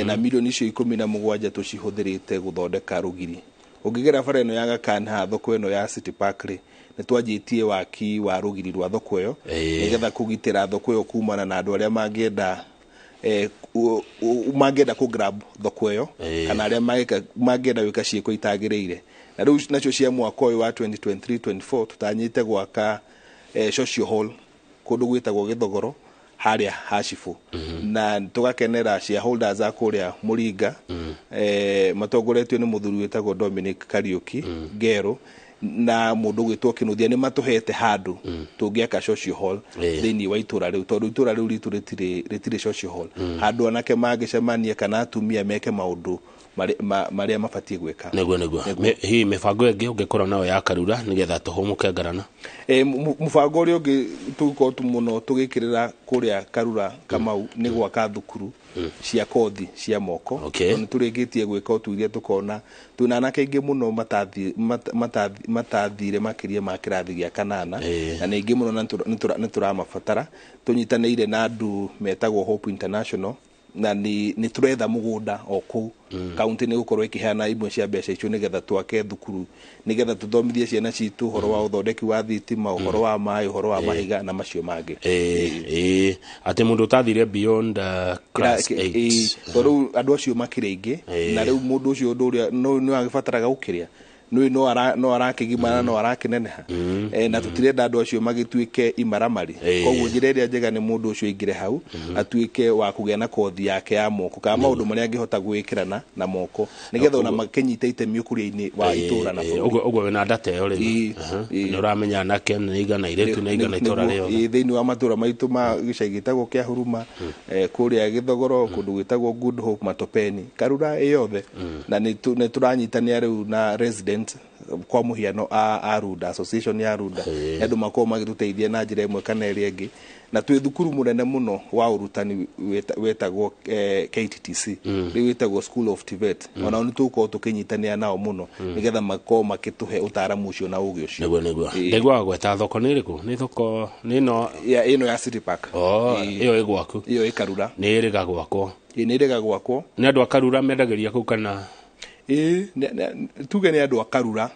na mirioni icio 17 tũcihũthĩrĩte gũthondeka rũgiri. Ũngĩgera bara ĩno ya Gakana thoko ĩno ya City Park rĩ, nĩ twanjĩtie waki wa rũgiri rwa thoko ĩyo nĩgetha kũgitĩra thoko ĩyo kumana na andũ arĩa mangĩenda kũ grab thoko ĩyo, kana arĩa mangĩenda gwĩka ciĩko itagĩrĩire. Na rĩu nacio cia mwaka ũyũ wa 2023-24 tũtanyĩte gwaka social hall kũndũ gwĩtagwo Gĩthogoro harĩa Hacibũ. Na tũgakenera shareholders a kũrĩa Mũringa, matongoretio nĩ mũthuri wĩtagwo Dominic Kariuki Ngero na mũndũ gwĩtwo Kĩnuthia, nĩ matũhete handũ tũngĩaka social hall thĩinĩ wa itũra rĩu, tondũ itũra rĩu ritũ rĩtirĩ social hall, handũ anake mangĩcemania kana atumia meke maũndũ marĩa mabatiĩ gwĩka. Nĩguo. Hihi mĩbango ĩngĩ ũngĩkorwo nayo ya Karura nĩgetha tũhũmũke ngarana? Mũbango ũrĩa ũngĩ tũgũkorwo mũno tũgĩkĩrĩra kũrĩa Karura Kamau nĩ gwaka thukuru cia kothi cia moko. Nĩ tũrĩkĩtie gwĩka ũtuĩria tũkona twĩna anake aingĩ mũno matathire makĩria ma kĩrathi gĩa kanana, na nĩ aingĩ mũno na nĩ tũramabatara. Tũnyitanĩire na andũ metagwo Hope International, na nĩ tũretha mũgũnda o kũu. Kaunti nĩ gũkorwo ĩkĩheana imwe cia mbeca icio nĩgetha twake thukuru, nĩgetha tũthomithie ciana citũ ũhoro wa ũthondeki wa thitima, ũhoro wa maĩ, ũhoro wa mahiga na macio mangĩ. Atĩ mũndũ ũtathire beyond class 8. Tondũ andũ acio makĩrĩ aingĩ, na rĩu mũndũ ũcio ũndũ ũrĩa nĩ agĩbataraga gũkĩrĩa nĩ no arakĩgimara, no arakĩneneha, na tũtirenda andũ acio magĩtuĩke imaramari. Koguo njĩra ĩrĩa njega nĩ mũndũ ũcio aingĩre hau atuĩke wa kũgĩa na kothi yake ya moko, kana maũndũ marĩa angĩhota gwĩkĩrana na moko nĩgetha ona makĩnyita itemi ũkũria-inĩ wa itũra na bũrũri. Ũguo wĩna data ĩyo rĩu, nĩ ũramenya anake nĩ igana, airĩtu nĩ igana itũra rĩothe. Thĩinĩ wa matũra maitũ ma gĩcagi gĩtagwo kĩa Huruma, kũrĩa Gĩthogoro, kũndũ gwĩtagwo Good Hope, Matopeni, Karura ĩyothe, na nĩ tũranyitanĩra rĩu na resident Kwa mũhiano a Runda Association ya Runda, nĩ andũ makoragwo magĩtũteithia na njĩra ĩmwe kana ĩrĩa ĩngĩ. Na twĩ thukuru mũnene mũno wa ũrutani wetagwo KTTC, rĩu wĩtagwo School of TVET. Onao nĩ tũgũkorwo tũkĩnyitanĩra nao mũno nĩgetha makorwo makĩtũhe ũtaaramu ũcio na ũgĩ ũcio. Nĩguo. Ndaiguaga gweta thoko nĩ ĩrĩkũ? Nĩ thoko nĩ ĩno ya ĩno ya City Park. Oh, ĩyo ĩ gwaku? Ĩyo ĩ Karura. Nĩ ĩrĩga gwakwo? Ĩ, nĩ ĩrĩga gwakwo. Nĩ andũ a Karura mendagĩria kũu kana? Ĩ, tuge nĩ andũ a Karura.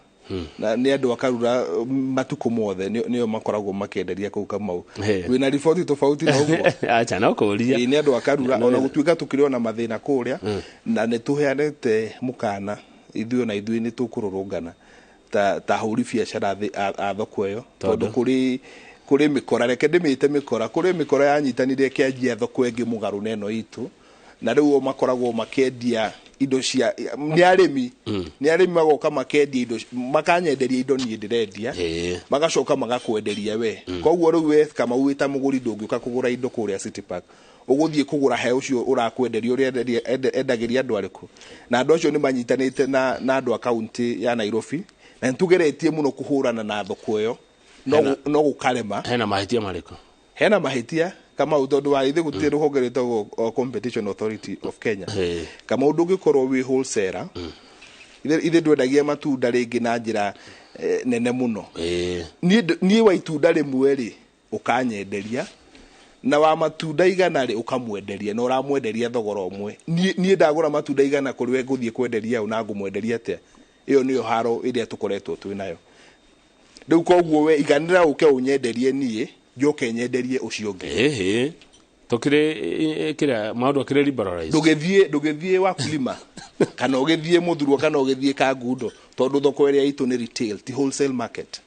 Na nĩ andũ a Karura matukũ mothe nĩo makoragwo makĩenderia kũu, Kamau. Wĩna riboti tofauti na ũguo? Acha, no kũria. Ĩ, nĩ andũ a Karura, ona gũtuĩka tũkĩrĩ ona mathĩna kũrĩa, na nĩ tũheanĩte mũkana ithuĩ ona ithuĩ nĩ tũkũrũrũngana ta ahũri biacara a thoko ĩyo, tondũ kũrĩ mĩkora, reke ndĩmĩte mĩkora, kũrĩ mĩkora yanyitanire ĩkĩanjia thoko ĩngĩ mũgarũ na ĩno itũ, na rĩu o makoragwo makĩendia indo cia nĩ arĩmi magoka makendia indo, makanyenderia indo niĩ ndĩrendia, magacoka magakwenderia we. Koguo rĩu we Kamau wĩ ta mũgũri ndũngĩũka kũgũra indo kũrĩa City Park, ũgũthiĩ kũgũra he ũcio ũrakwenderia, ũrĩa endagĩria andũ arĩkũ. Na andũ acio nĩ manyitanĩte na andũ a kaunti ya Nairobi, na nĩ tũgeretie mũno kũhũrana na thoko ĩyo, no gũkarema. Hena mahĩtia marĩkũ? Hena mahĩtia, Kamau, tondũ wa ithe gũtirĩ rũhonge rwĩtagwo Competition Authority of Kenya. Kamau, ndũngĩkorwo wĩ wholesaler, ithe ndwendagia matunda rĩngĩ na njĩra nene mũno. Niĩ wa itunda rĩmwe rĩ, ũkanyenderia, na wa matunda 100 rĩ, ũkamwenderia, na ũramwenderia thogora ũmwe. Niĩ ndagũra matunda 100 kũrĩ we, ngũthiĩ kwenderia ũ na ngũmwenderia atĩa? Ĩyo nĩyo haro ĩrĩa tũkoretwo twĩ nayo rĩu. Koguo we iganĩra ũke ũnyenderie niĩ, njoke nyenderie ũcio ũngĩ. Ĩhĩ, tũkĩrĩ kĩrĩa maũndũ akĩrĩ liberalized. Ndũgĩthiĩ Wakulima kana ũgĩthiĩ Mũthurwa kana ũgĩthiĩ Kangundo, tondũ thoko ĩrĩa itũ nĩ retail, ti wholesale market.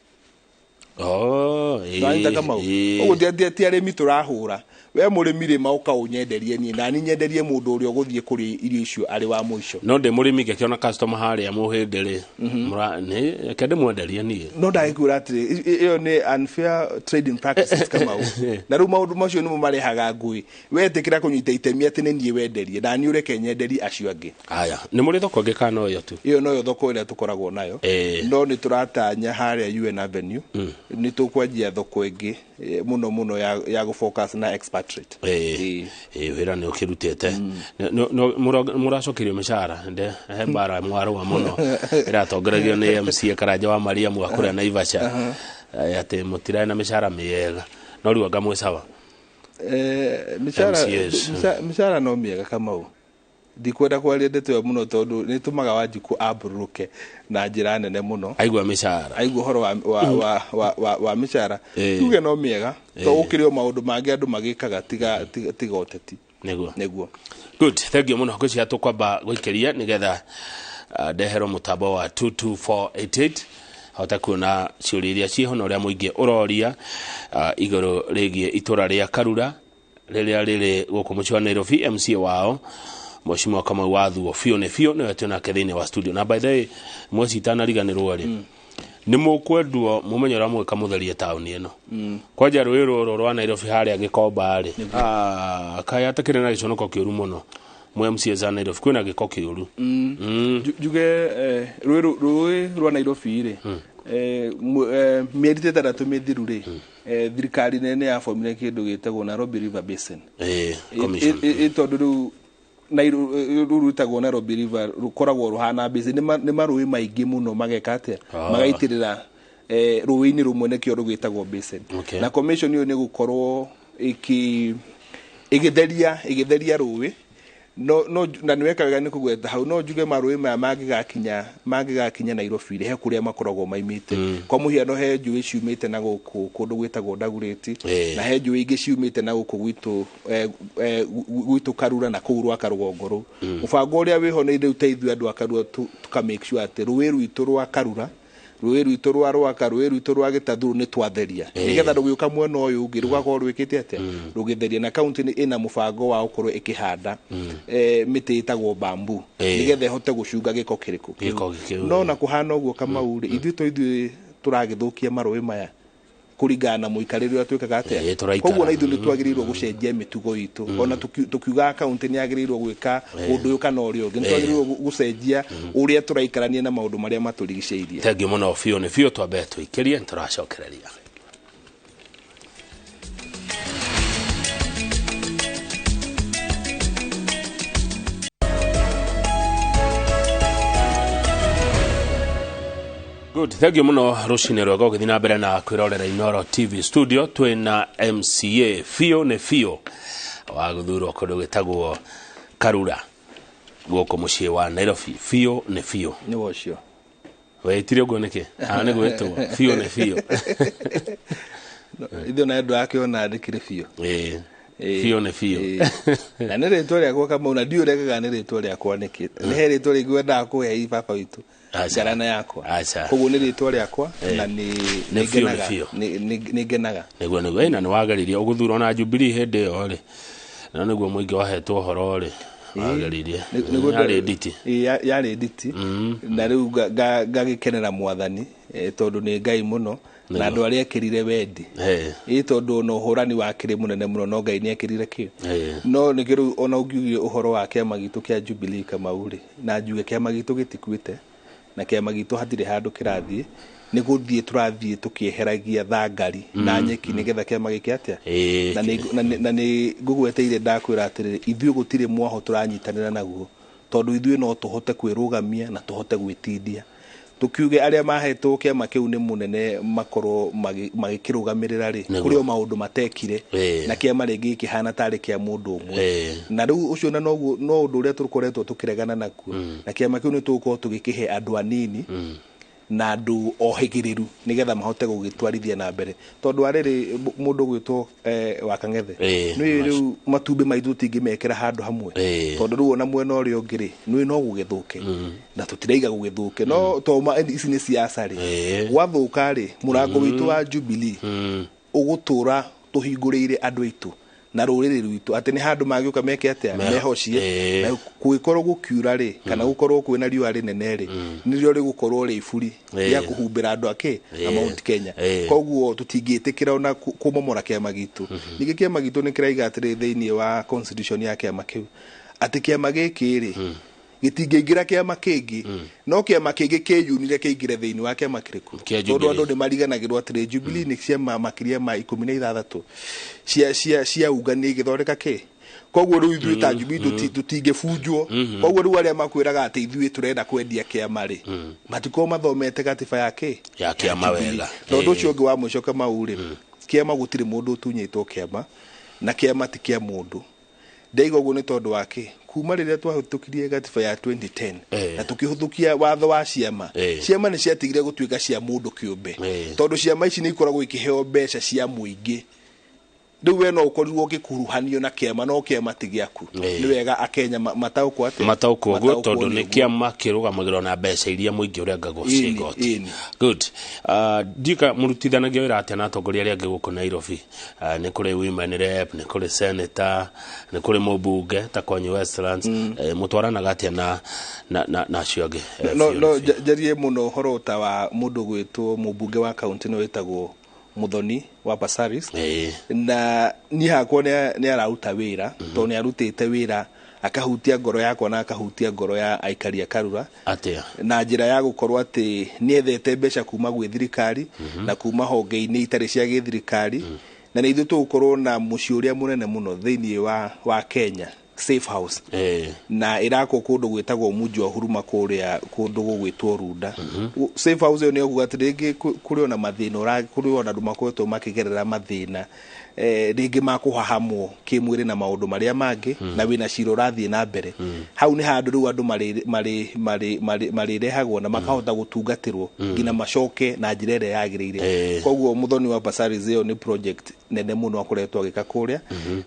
Oh. Nwanyita, Kamau? Ũguo ti arĩmi tũrahũra. We mũrĩmi rĩma ũka ũnyenderie niĩ, na niĩ nyenderie mũndũ ũrĩa ũgũthiĩ kũrĩa irio icio arĩ wa mũico. No ndĩ mũrĩmi ngĩkĩona customer harĩa mũhĩndĩ rĩ, nĩ reke ndĩmwenderie niĩ. No ndagĩkwĩra atĩrĩ, ĩyo nĩ unfair trading practices, Kamau, na rĩu maũndũ macio nĩmo marehaga ngũĩ. Wetĩkĩra kũnyita itemi atĩ nĩ niĩ wenderie, na niĩ ũreke nyenderie acio angĩ. Aya, nĩ mũrĩ thoko ĩngĩ kana no ĩyo tu? Ĩyo noyo thoko ĩrĩa tũkoragwo nayo. No nĩ tũratanya harĩa UN Avenue nĩ tũkwanjia thoko ĩngĩ, mũno mũno ya gũfocus na expatriate. Ĩĩ, wĩra nĩ ũkĩrutĩte. Mũracokerio mĩcara nde he mbara mwarũa mũno ĩratongoregio nĩ MCA Karanja wa Mariamu wa kũrĩa Naivasha, atĩ mũtirarĩ na mĩcara mĩega, no rĩu anga mwĩ sawa? Mĩcara MCAs. Mĩcara no mĩega, Kamau. Ndikwenda kwaria ndeto ĩyo mũno tondũ nĩ tũmaga Wanjikũ ambũrũrũke na njĩra nene mũno. Aigua mĩcara. Aigua ũhoro wa mĩcara. Tuge no mĩega, to gũkĩrĩ o maũndũ mangĩ andũ magĩkaga tiga ũteti. Nĩguo. Nĩguo. Good, thank you mũno. Ngwĩciria tũkwamba gũikĩria nĩgetha ndeherwo mũtambo wa 22488 hote kuona ciũria iria ciĩho na ũrĩa mũingĩ ũroria igũrũ rĩgiĩ itũra rĩa Karura rĩrĩa rĩrĩ gũkũ mũciĩ wa Nairobi. MCA wao Mheshimiwa Kamau wa Thuo biũ nĩ biũ nĩwe twĩ nake thĩinĩ wa studio. Na by the way, mweci itanariganĩrwo rĩ, nĩ mũkwendwo mũmenye ũrĩa mũgĩka mũtherie taũni ĩno, kwanja rũĩ rũrũ rwa Nairobi harĩa Gĩkomba rĩ. Ah, kaya atakĩrĩ na gĩconoko kĩũru mũno mwe MCA za Nairobi, kwĩna gĩko kĩũru. Njuge rũĩ rwa Nairobi rĩ, mĩeri ta 6 mĩthiru rĩ, thirikari nene yabomire kĩndũ gĩtagwo Nairobi River Basin. Commission. Tondũ rĩu rũu rwĩtagwo Nairobi River rũkoragwo rũhana basin, nĩ marũĩ maingĩ mũno mageka atĩa? Magaitĩrĩra rũĩ-inĩ rũmwe, nĩkĩo rũgĩtagwo basin. Na commission ĩyo nĩ gũkorwo ĩgĩtheria rũĩ no na nĩ weka wega nĩ kũgweta hau. No njuge marũĩ maya mangĩgakinya Nairobi rĩ, he kũrĩa makoragwo maimĩte. Kwa mũhiano, he njũĩ ciumĩte na gũkũ kũndũ gwĩtagwo Dagoretti, na he njũĩ ingĩ ciumĩte na gũkũ gwitũ, gwitũ Karura na kũu Rwaka rũgongo rũu. Mũbango ũrĩa wĩho nĩ rĩu ta ithuĩ andũ a Karura tũka make sure atĩ rũĩ rwitũ rwa Karura, rũĩ rwitũ rwa Rwaka, rũĩ rwitũ rwa Gĩtathuru nĩ twatheria, nĩgetha rũgĩũka mwena ũyũ ũngĩ rũgakorwo rwĩkĩte atĩa? Rũgĩtheria. Na kaunti nĩ ĩna mũbango wa gũkorwo ĩkĩhanda mĩtĩ ĩtagwo bamboo, nĩgetha ĩhote gũcunga gĩko kĩrĩkũ? Gĩko kĩu. No na kũhana ũguo, Kamau rĩ, ithuĩ to ithuĩ tũragĩthũkia marũĩ maya. Kũringana na mũikarĩre ũrĩa twĩkaga atĩa. Ĩĩ, tũraikara. Koguo na ithuĩ nĩ twagĩrĩirwo gũcenjia mĩtugo itũ, ona tũkiugaga kaunti nĩ yagĩrĩirwo gwĩka ũndũ ũyũ kana ũrĩa ũngĩ, nĩ twagĩrĩirwo gũcenjia ũrĩa tũraikarania na maũndũ marĩa matũrigicĩirie. Thengiũ mũno, biũ nĩ biũ. Twambe tũikĩrie, tũracokereria. Good, thank you muno. Rucinĩ rwega ũgĩthiĩ na mbere na kwĩrorera Inoro TV studio, twĩna MCA biũ nĩ biũ wa gũthurwo kũndũ gwĩtagwo Karura gũkũ mũciĩ wa Nairobi. Biũ nĩ biũ. Nĩ ũcio. Wetire ũguo nĩkĩ? Kana nĩ gwĩtwo biũ nĩ biũ? Ithuĩ na andũ akĩona ndĩkĩrĩ biũ. Ĩĩ. Biũ nĩ biũ. Ĩĩ. Na nĩ rĩtwa rĩakwa, Kamau, na ndiũ regaga nĩ rĩtwa rĩakwa nĩkĩ. Nĩ he rĩtwa rĩngĩ wendaga kũhe i baba witũ? Aca. Ngarana yakwa. Aca. Koguo nĩ rĩtwa rĩakwa na nĩ Nĩ nĩ biũ, nĩ ngenaga. biũ. Nĩ ngenaga. Nĩguo ĩ, na nĩ wageririe ũgũthurwo na Jubilee hĩndĩ ĩyo rĩ, na nĩguo mũingĩ wahetwo ũhoro rĩ, wageririe. Yarĩ nditi. Ĩĩ, yarĩ nditi, na rĩu ngagĩkenera Mwathani, tondũ nĩ Ngai mũno na andũ arĩa ekĩrire wendi. Ĩ tondũ ona ũhũrani wakĩrĩ mũnene mũno, no Ngai nĩ ekĩrire kĩo. No nĩkĩo rĩu ona ũngiugire ũhoro wa kĩama gitũ kĩa Jubilee, Kamau rĩ, na njuge kĩama gitũ gĩtikuĩte, na kĩama gitũ hatirĩ handũ kĩrathiĩ. Nĩ gũthiĩ tũrathiĩ tũkĩeheragia thangari na nyeki nĩgetha kĩama gĩkĩ atĩa. Na nĩ ngũgweteire, ndakwĩra atĩrĩrĩ, ithuĩ gũtirĩ mwaho tũranyitanĩra naguo, tondũ ithuĩ no tũhote kwĩrũgamia na tũhote gwĩtindia. Tũkiuge arĩa mahetwo kĩama kĩu nĩ mũnene makorwo magĩkĩrũgamĩrĩra rĩ, kũrĩ o maũndũ matekire, na kĩama rĩngĩ gĩkĩhana tarĩ kĩa mũndũ ũmwe. Na rĩu ũcio na noguo no ũndũ ũrĩa tũkoretwo tũkĩregana nakuo, na kĩama kĩu nĩ tũgũkorwo tũgĩkĩhe andũ anini na andũ ohĩgĩrĩru nĩgetha mahote gũgĩtwarithia na mbere, tondũ arĩrĩ mũndũ ũgwĩtwo wa Kang'ethe, nĩ rĩu matumbĩ maitũ tũtingĩmekĩra handũ hamwe, tondũ rĩu ona mwena ũrĩa ũngĩ rĩ, nĩ no gũgĩthũke, na tũtiraiga gũgĩthũke, no to ici nĩ siasa rĩ, gwathũka rĩ, mũrango witũ wa Jubilee ũgũtũra tũhingũrĩire andũ aitũ na rũrĩrĩ rwitũ, atĩ nĩ handũ mangĩũka meke atĩa? Mehocie. Na kũgĩkorwo gũkiura rĩ, kana gũkorwo kwĩna riũa rĩnene rĩ, nĩrĩo rĩgũkorwo rĩ iburi rĩa kũhumbĩra andũ akĩ na Mount Kenya. Koguo tũtingĩtĩkĩra ona kũmomora kĩama gitũ. Ningĩ kĩama gitũ nĩ kĩraiga atĩrĩ, thĩinĩ wa constitution ya kĩama kĩu, atĩ kĩama gĩkĩ rĩ, gĩtingĩingĩra kĩama kĩngĩ, no kĩama kĩngĩ kĩyunire kĩingĩre thĩinĩ wa kĩama kĩrĩkũ? Kĩa Tondũ Jubilee. andũ nĩ mariganagĩrwo atĩrĩ, Jubilee nĩ ciama makĩria ma 16 cia ciaungania igĩthondeka kĩ. Koguo rĩu ithuĩ ta Jubilee tũtingĩbunjwo. Koguo rĩu arĩa makwĩraga atĩ ithuĩ tũrenda kwendia kĩama rĩ, matikorwo mathomete gatiba ya kĩ? Ya kĩama Jubilee. wega. Na ũndũ ũcio ũngĩ wa mũico, Kamau rĩ, kĩama gũtirĩ mũndũ ũtunyĩtwo kĩama, na kĩama ti kĩa mũndũ. Ndaiga ũguo nĩ tondũ wa kĩ? Kuma rĩrĩa twahĩtũkirie gatiba ya 2010 na tũkĩhũthũkia watho wa ciama, ciama nĩ ciatigire gũtuĩka cia mũndũ kĩũmbe, tondũ ciama ici nĩ ikoragwo ikĩheo mbeca cia mũingĩ. Rĩu we no ũkorirwo ũgĩkuruhanio na kĩama, no kĩama ti gĩaku. Nĩ wega Akenya mataũkwo atĩa? Mataũkwo ũguo. Mataũkwo. Tondũ Nĩ nĩ ũguo. kĩama kĩrũgamagĩrwo na mbeca iria mũingĩ ũrengagwo cia igoti. Good. Ndika mũrutithanagia wĩra atĩa na atongoria arĩa angĩ gũkũ Nairobi? Nĩ kũrĩ women rep, nĩ kũrĩ senator, nĩ kũrĩ mũmbunge ta kwanyu Westlands. Mũtwaranaga atĩa na acio angĩ? No Biũ no nĩ biũ. Njarie mũno ũhoro ta wa mũndũ gwĩtwo mũmbunge wa kaunti nĩ wĩtagwo Muthoni wa Pasaris. Na niĩ hakwa nĩ araruta wĩra, tondũ nĩ arutĩte wĩra akahutia ngoro yakwa na akahutia ngoro ya aikari a Karura. Atĩa? Na njĩra ya gũkorwo atĩ nĩ ethete mbeca kuma gwĩ thirikari na kuma honge-inĩ itarĩ cia gĩthirikari, na nĩ ithuĩ tũgũkorwo na mũciĩ ũrĩa mũnene mũno thĩinĩ wa Kenya, safe house, na ĩrakwo kũndũ gwĩtagwo Munji wa Huruma, kũrĩa kũndũ gũgwĩtwo Runda. Safe house ĩyo nĩ kuga atĩ rĩngĩ kũrĩ ona mathĩna kũrĩ ona andũ makoretwo makĩgerera mathĩna, rĩngĩ makũhahamwo kĩmwĩrĩ na maũndũ marĩa mangĩ, na wĩna cira ũrathiĩ na mbere, hau nĩ handũ rĩu andũ marĩrehagwo na makahota gũtungatĩrwo nginya macoke na njĩra ĩrĩa yagĩrĩire. Koguo Muthoni wa Pasaris, ĩyo nĩ project nene mũno akoretwo agĩka kũrĩa,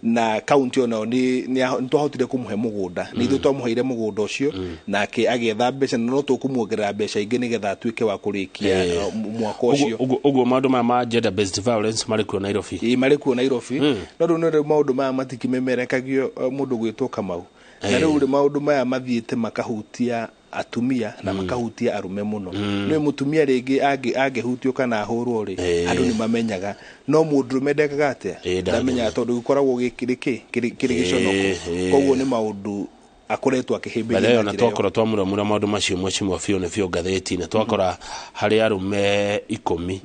na kaunti onayo nĩ twahotire kũmũhe mũgũnda, nĩ ithuĩ twamũheire mũgũnda ũcio, nake agĩetha mbeca, na no tũkũmuongerera mbeca ingĩ nĩgetha atuĩke wa kũrĩkia mwako ũcio. Ũguo maũndũ maya ma gender based violence marĩ kuo Nairobi? Ĩ, marĩ kuo Nairobi, no rĩu nĩ rĩu maũndũ maya matikimemerekagio, mũndũ gwĩtwo Kamau, na rĩu rĩ maũndũ maya mathiĩte makahutia atumia na makahutia arume muno. Nĩ mutumia rĩngĩ angĩhutio kana ahũrwo rĩ, andũ nĩ mamenyaga, no mũndũrũme ndekaga atĩa, ndamenyaga tondũ gĩkoragwo gĩkĩrĩ kĩrĩ gĩconoko. Koguo nĩ maũndũ akoretwo akĩhĩmbĩria na twakorwo twamũramũra maũndũ macio mheshimiwa biũ nĩ biũ ngathĩti-inĩ twakora harĩ arũme 10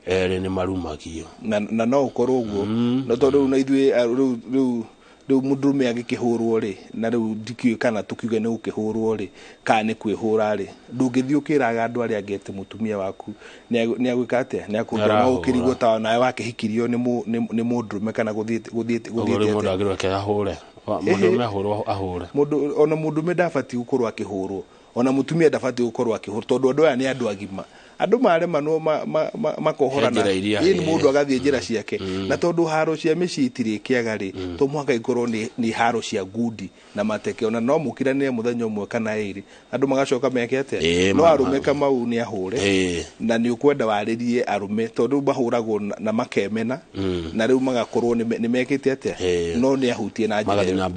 erĩ nĩ marumagio na no ũkorwo ũguo. No tondũ rĩu na ithuĩ rĩu rĩu mũndũrũme angĩkĩhũrwo rĩ, na rĩu ndikĩũĩ kana tũkiuge nĩ gũkĩhũrwo rĩ kana nĩ kwĩhũra rĩ, ndũngĩthiĩ ũkĩraga andũ arĩa angĩ atĩ mũtumia waku nĩ agwĩka atĩa, nĩ akũhũra, no ũkĩrigwo ta nawe wakĩhikirio nĩ mũndũrũme kana gũthiĩte atĩa. Mũndũ agĩrwo ake ahũre, mũndũrũme ahũrwo ahũre, mũndũ ona mũndũrũme ndabatiĩ gũkorwo akĩhũrwo, ona mũtumia ndabatiĩ gũkorwo akĩhũrwo, tondũ andũ aya nĩ andũ agima. Andũ maremanwo makohorana, ĩni mũndũ agathiĩ njĩra ciake. Na tondũ haro cia mĩciĩ itirĩkĩaga rĩ, to mũhaka ikorwo nĩ haro cia ngundi na mateke, ona no mũkiranĩre mũthenya ũmwe kana ĩrĩ, andũ magacoka meke atĩa. No arũme Kamau nĩ ahũre, na nĩ ũkwenda warĩrie arũme tondũ mahũragwo na makemena, na rĩu magakorwo nĩ mekĩte atĩa, no nĩ ahutie na njĩra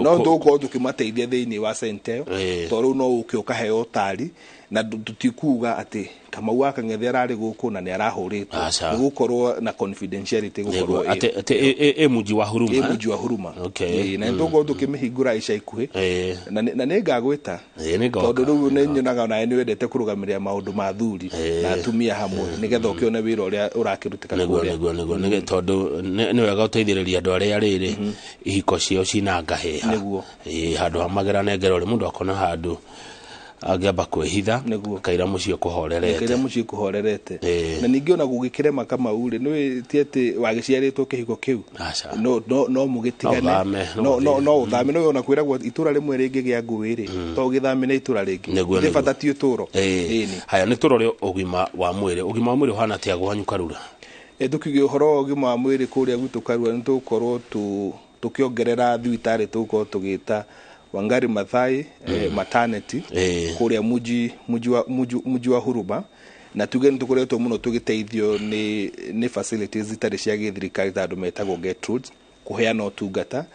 no tũgũkorwo tũkĩmateithia thĩinĩ wa center ĩyo, tondũ rĩu no ũke ũkaheo ũtari na tutikuga atĩ Kamau wa Kang'ethe ararĩ gũkũ na nĩ arahũrĩtwo, nĩ gũkorwo na confidentiality gũkorwo atĩ ĩ muji wa huruma, ĩ muji wa huruma. Na nĩ tũgũkorwo tũkĩmĩhingũra ica ikuhĩ, na nĩ ngagwĩta tondũ rĩu nĩ nyonaga nawe nĩ wendete kũrũgamĩrĩra maũndũ ma athuri na atumia hamwe, nĩgetha ũkĩone wĩra ũrĩa ũrakĩrutĩka kũrĩa. Nĩguo nĩguo, tondũ nĩ wega ũteithĩrĩria andũ arĩa rĩrĩ ihiko ciao cina ngahĩha, handũ ha magerane ngero rĩ, mũndũ akona handũ angĩamba kwĩhitha kaira mũciĩ kũhorerete, kaira mũciĩ kũhorerete. Na ningĩ ona gũgĩkĩrema Kamau rĩ, nĩ ti atĩ wagĩciarĩtwo kĩhiko kĩu, no mũgĩtigane, no ũthame, no ona kwĩragwo itũra rĩmwe rĩngĩ gĩa ngũĩ rĩ, to ũgĩthame na itũra rĩngĩ, nĩ bata ti ũtũro. Haya, nĩ tũrore ũgima wa mwĩrĩ. Ũgima wa mwĩrĩ ũhana atĩa gwanyu Karura? Tũkiuge ũhoro wa ũgima wa mwĩrĩ kũrĩa gwitũ Karura, nĩ tũgũkorwo tũkĩongerera thibitarĩ, tũgũkorwo tũgĩta Wangari Maathai maternity kũrĩa muji wa Huruma, na tuge nĩ tũkoretwo mũno tũgĩteithio nĩ facilities itarĩ cia gĩthirikari ta andũ metagwo Gertrudes kũheana ũtungata.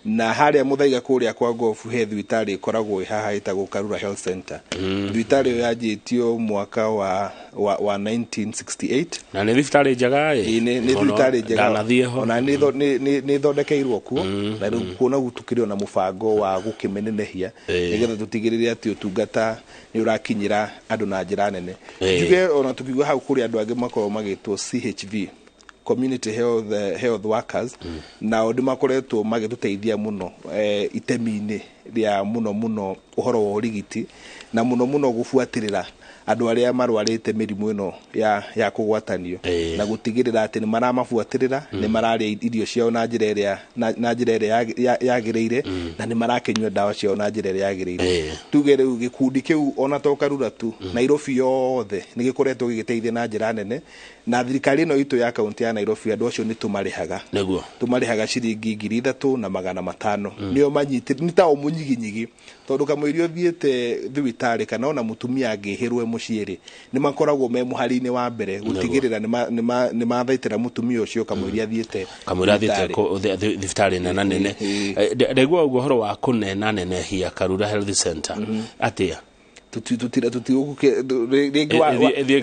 Na harĩa Muthaiga kũrĩa kwa Gofu he thibitarĩ ĩkoragwo ĩ haha ĩtagwo Karura Health Center. Thibitarĩ ĩyo yanjĩtio mwaka wa 1968, na nĩ thibitarĩ njega ĩ, nĩ thibitarĩ njega, ona nĩ ĩthondekeirwo kuo, na rĩu kuona tũkĩrĩ ona mũbango wa gũkĩmenenehia nĩgetha tũtigĩrĩre atĩ ũtungata nĩ ũrakinyĩra andũ na njĩra nene. Njuge ona tũkiuga hau kũrĩ andũ angĩ makoragwo magĩtwo CHV, Community Health Workers, nao nĩ makoretwo magĩtũteithia mũno itemi-inĩ rĩa mũno mũno ũhoro wa ũrigiti, na mũno mũno gũbuatĩrĩra andũ arĩa marwarĩte mĩrimũ ĩno ya kũgwatanio, na gũtigĩrĩra atĩ nĩ maramabuatĩrĩra, nĩ mararĩa irio ciao na njĩra ĩrĩa na njĩra ĩrĩa yagĩrĩire, na nĩ marakĩnyua ndawa ciao na njĩra ĩrĩa yagĩrĩire. Tuge rĩu gĩkundi kĩu ona to Karura tu, Nairobi yothe nĩ gĩkoretwo gĩgĩteithia na njĩra nene, na thirikari ĩno itũ ya kaunti ya Nairobi andũ acio nĩ tũmarĩhaga, nĩguo tũmarĩhaga ciringi 3,500, nĩo manyitĩ nĩ ta o mũnyiginyigi, tondũ kamũiria ũthiĩte thibitarĩ kana ona mũtumia angĩhĩrwo mũciĩ rĩ, nĩ makoragwo me mũhari-inĩ wa mbere gũtigĩrĩra nĩ mathaitĩra mũtumia ũcio kamũiria athiĩte thibitarĩ nene nene. Ndaigua ũguo ũhoro wa kũnena nenehia Karura Health Center atĩa?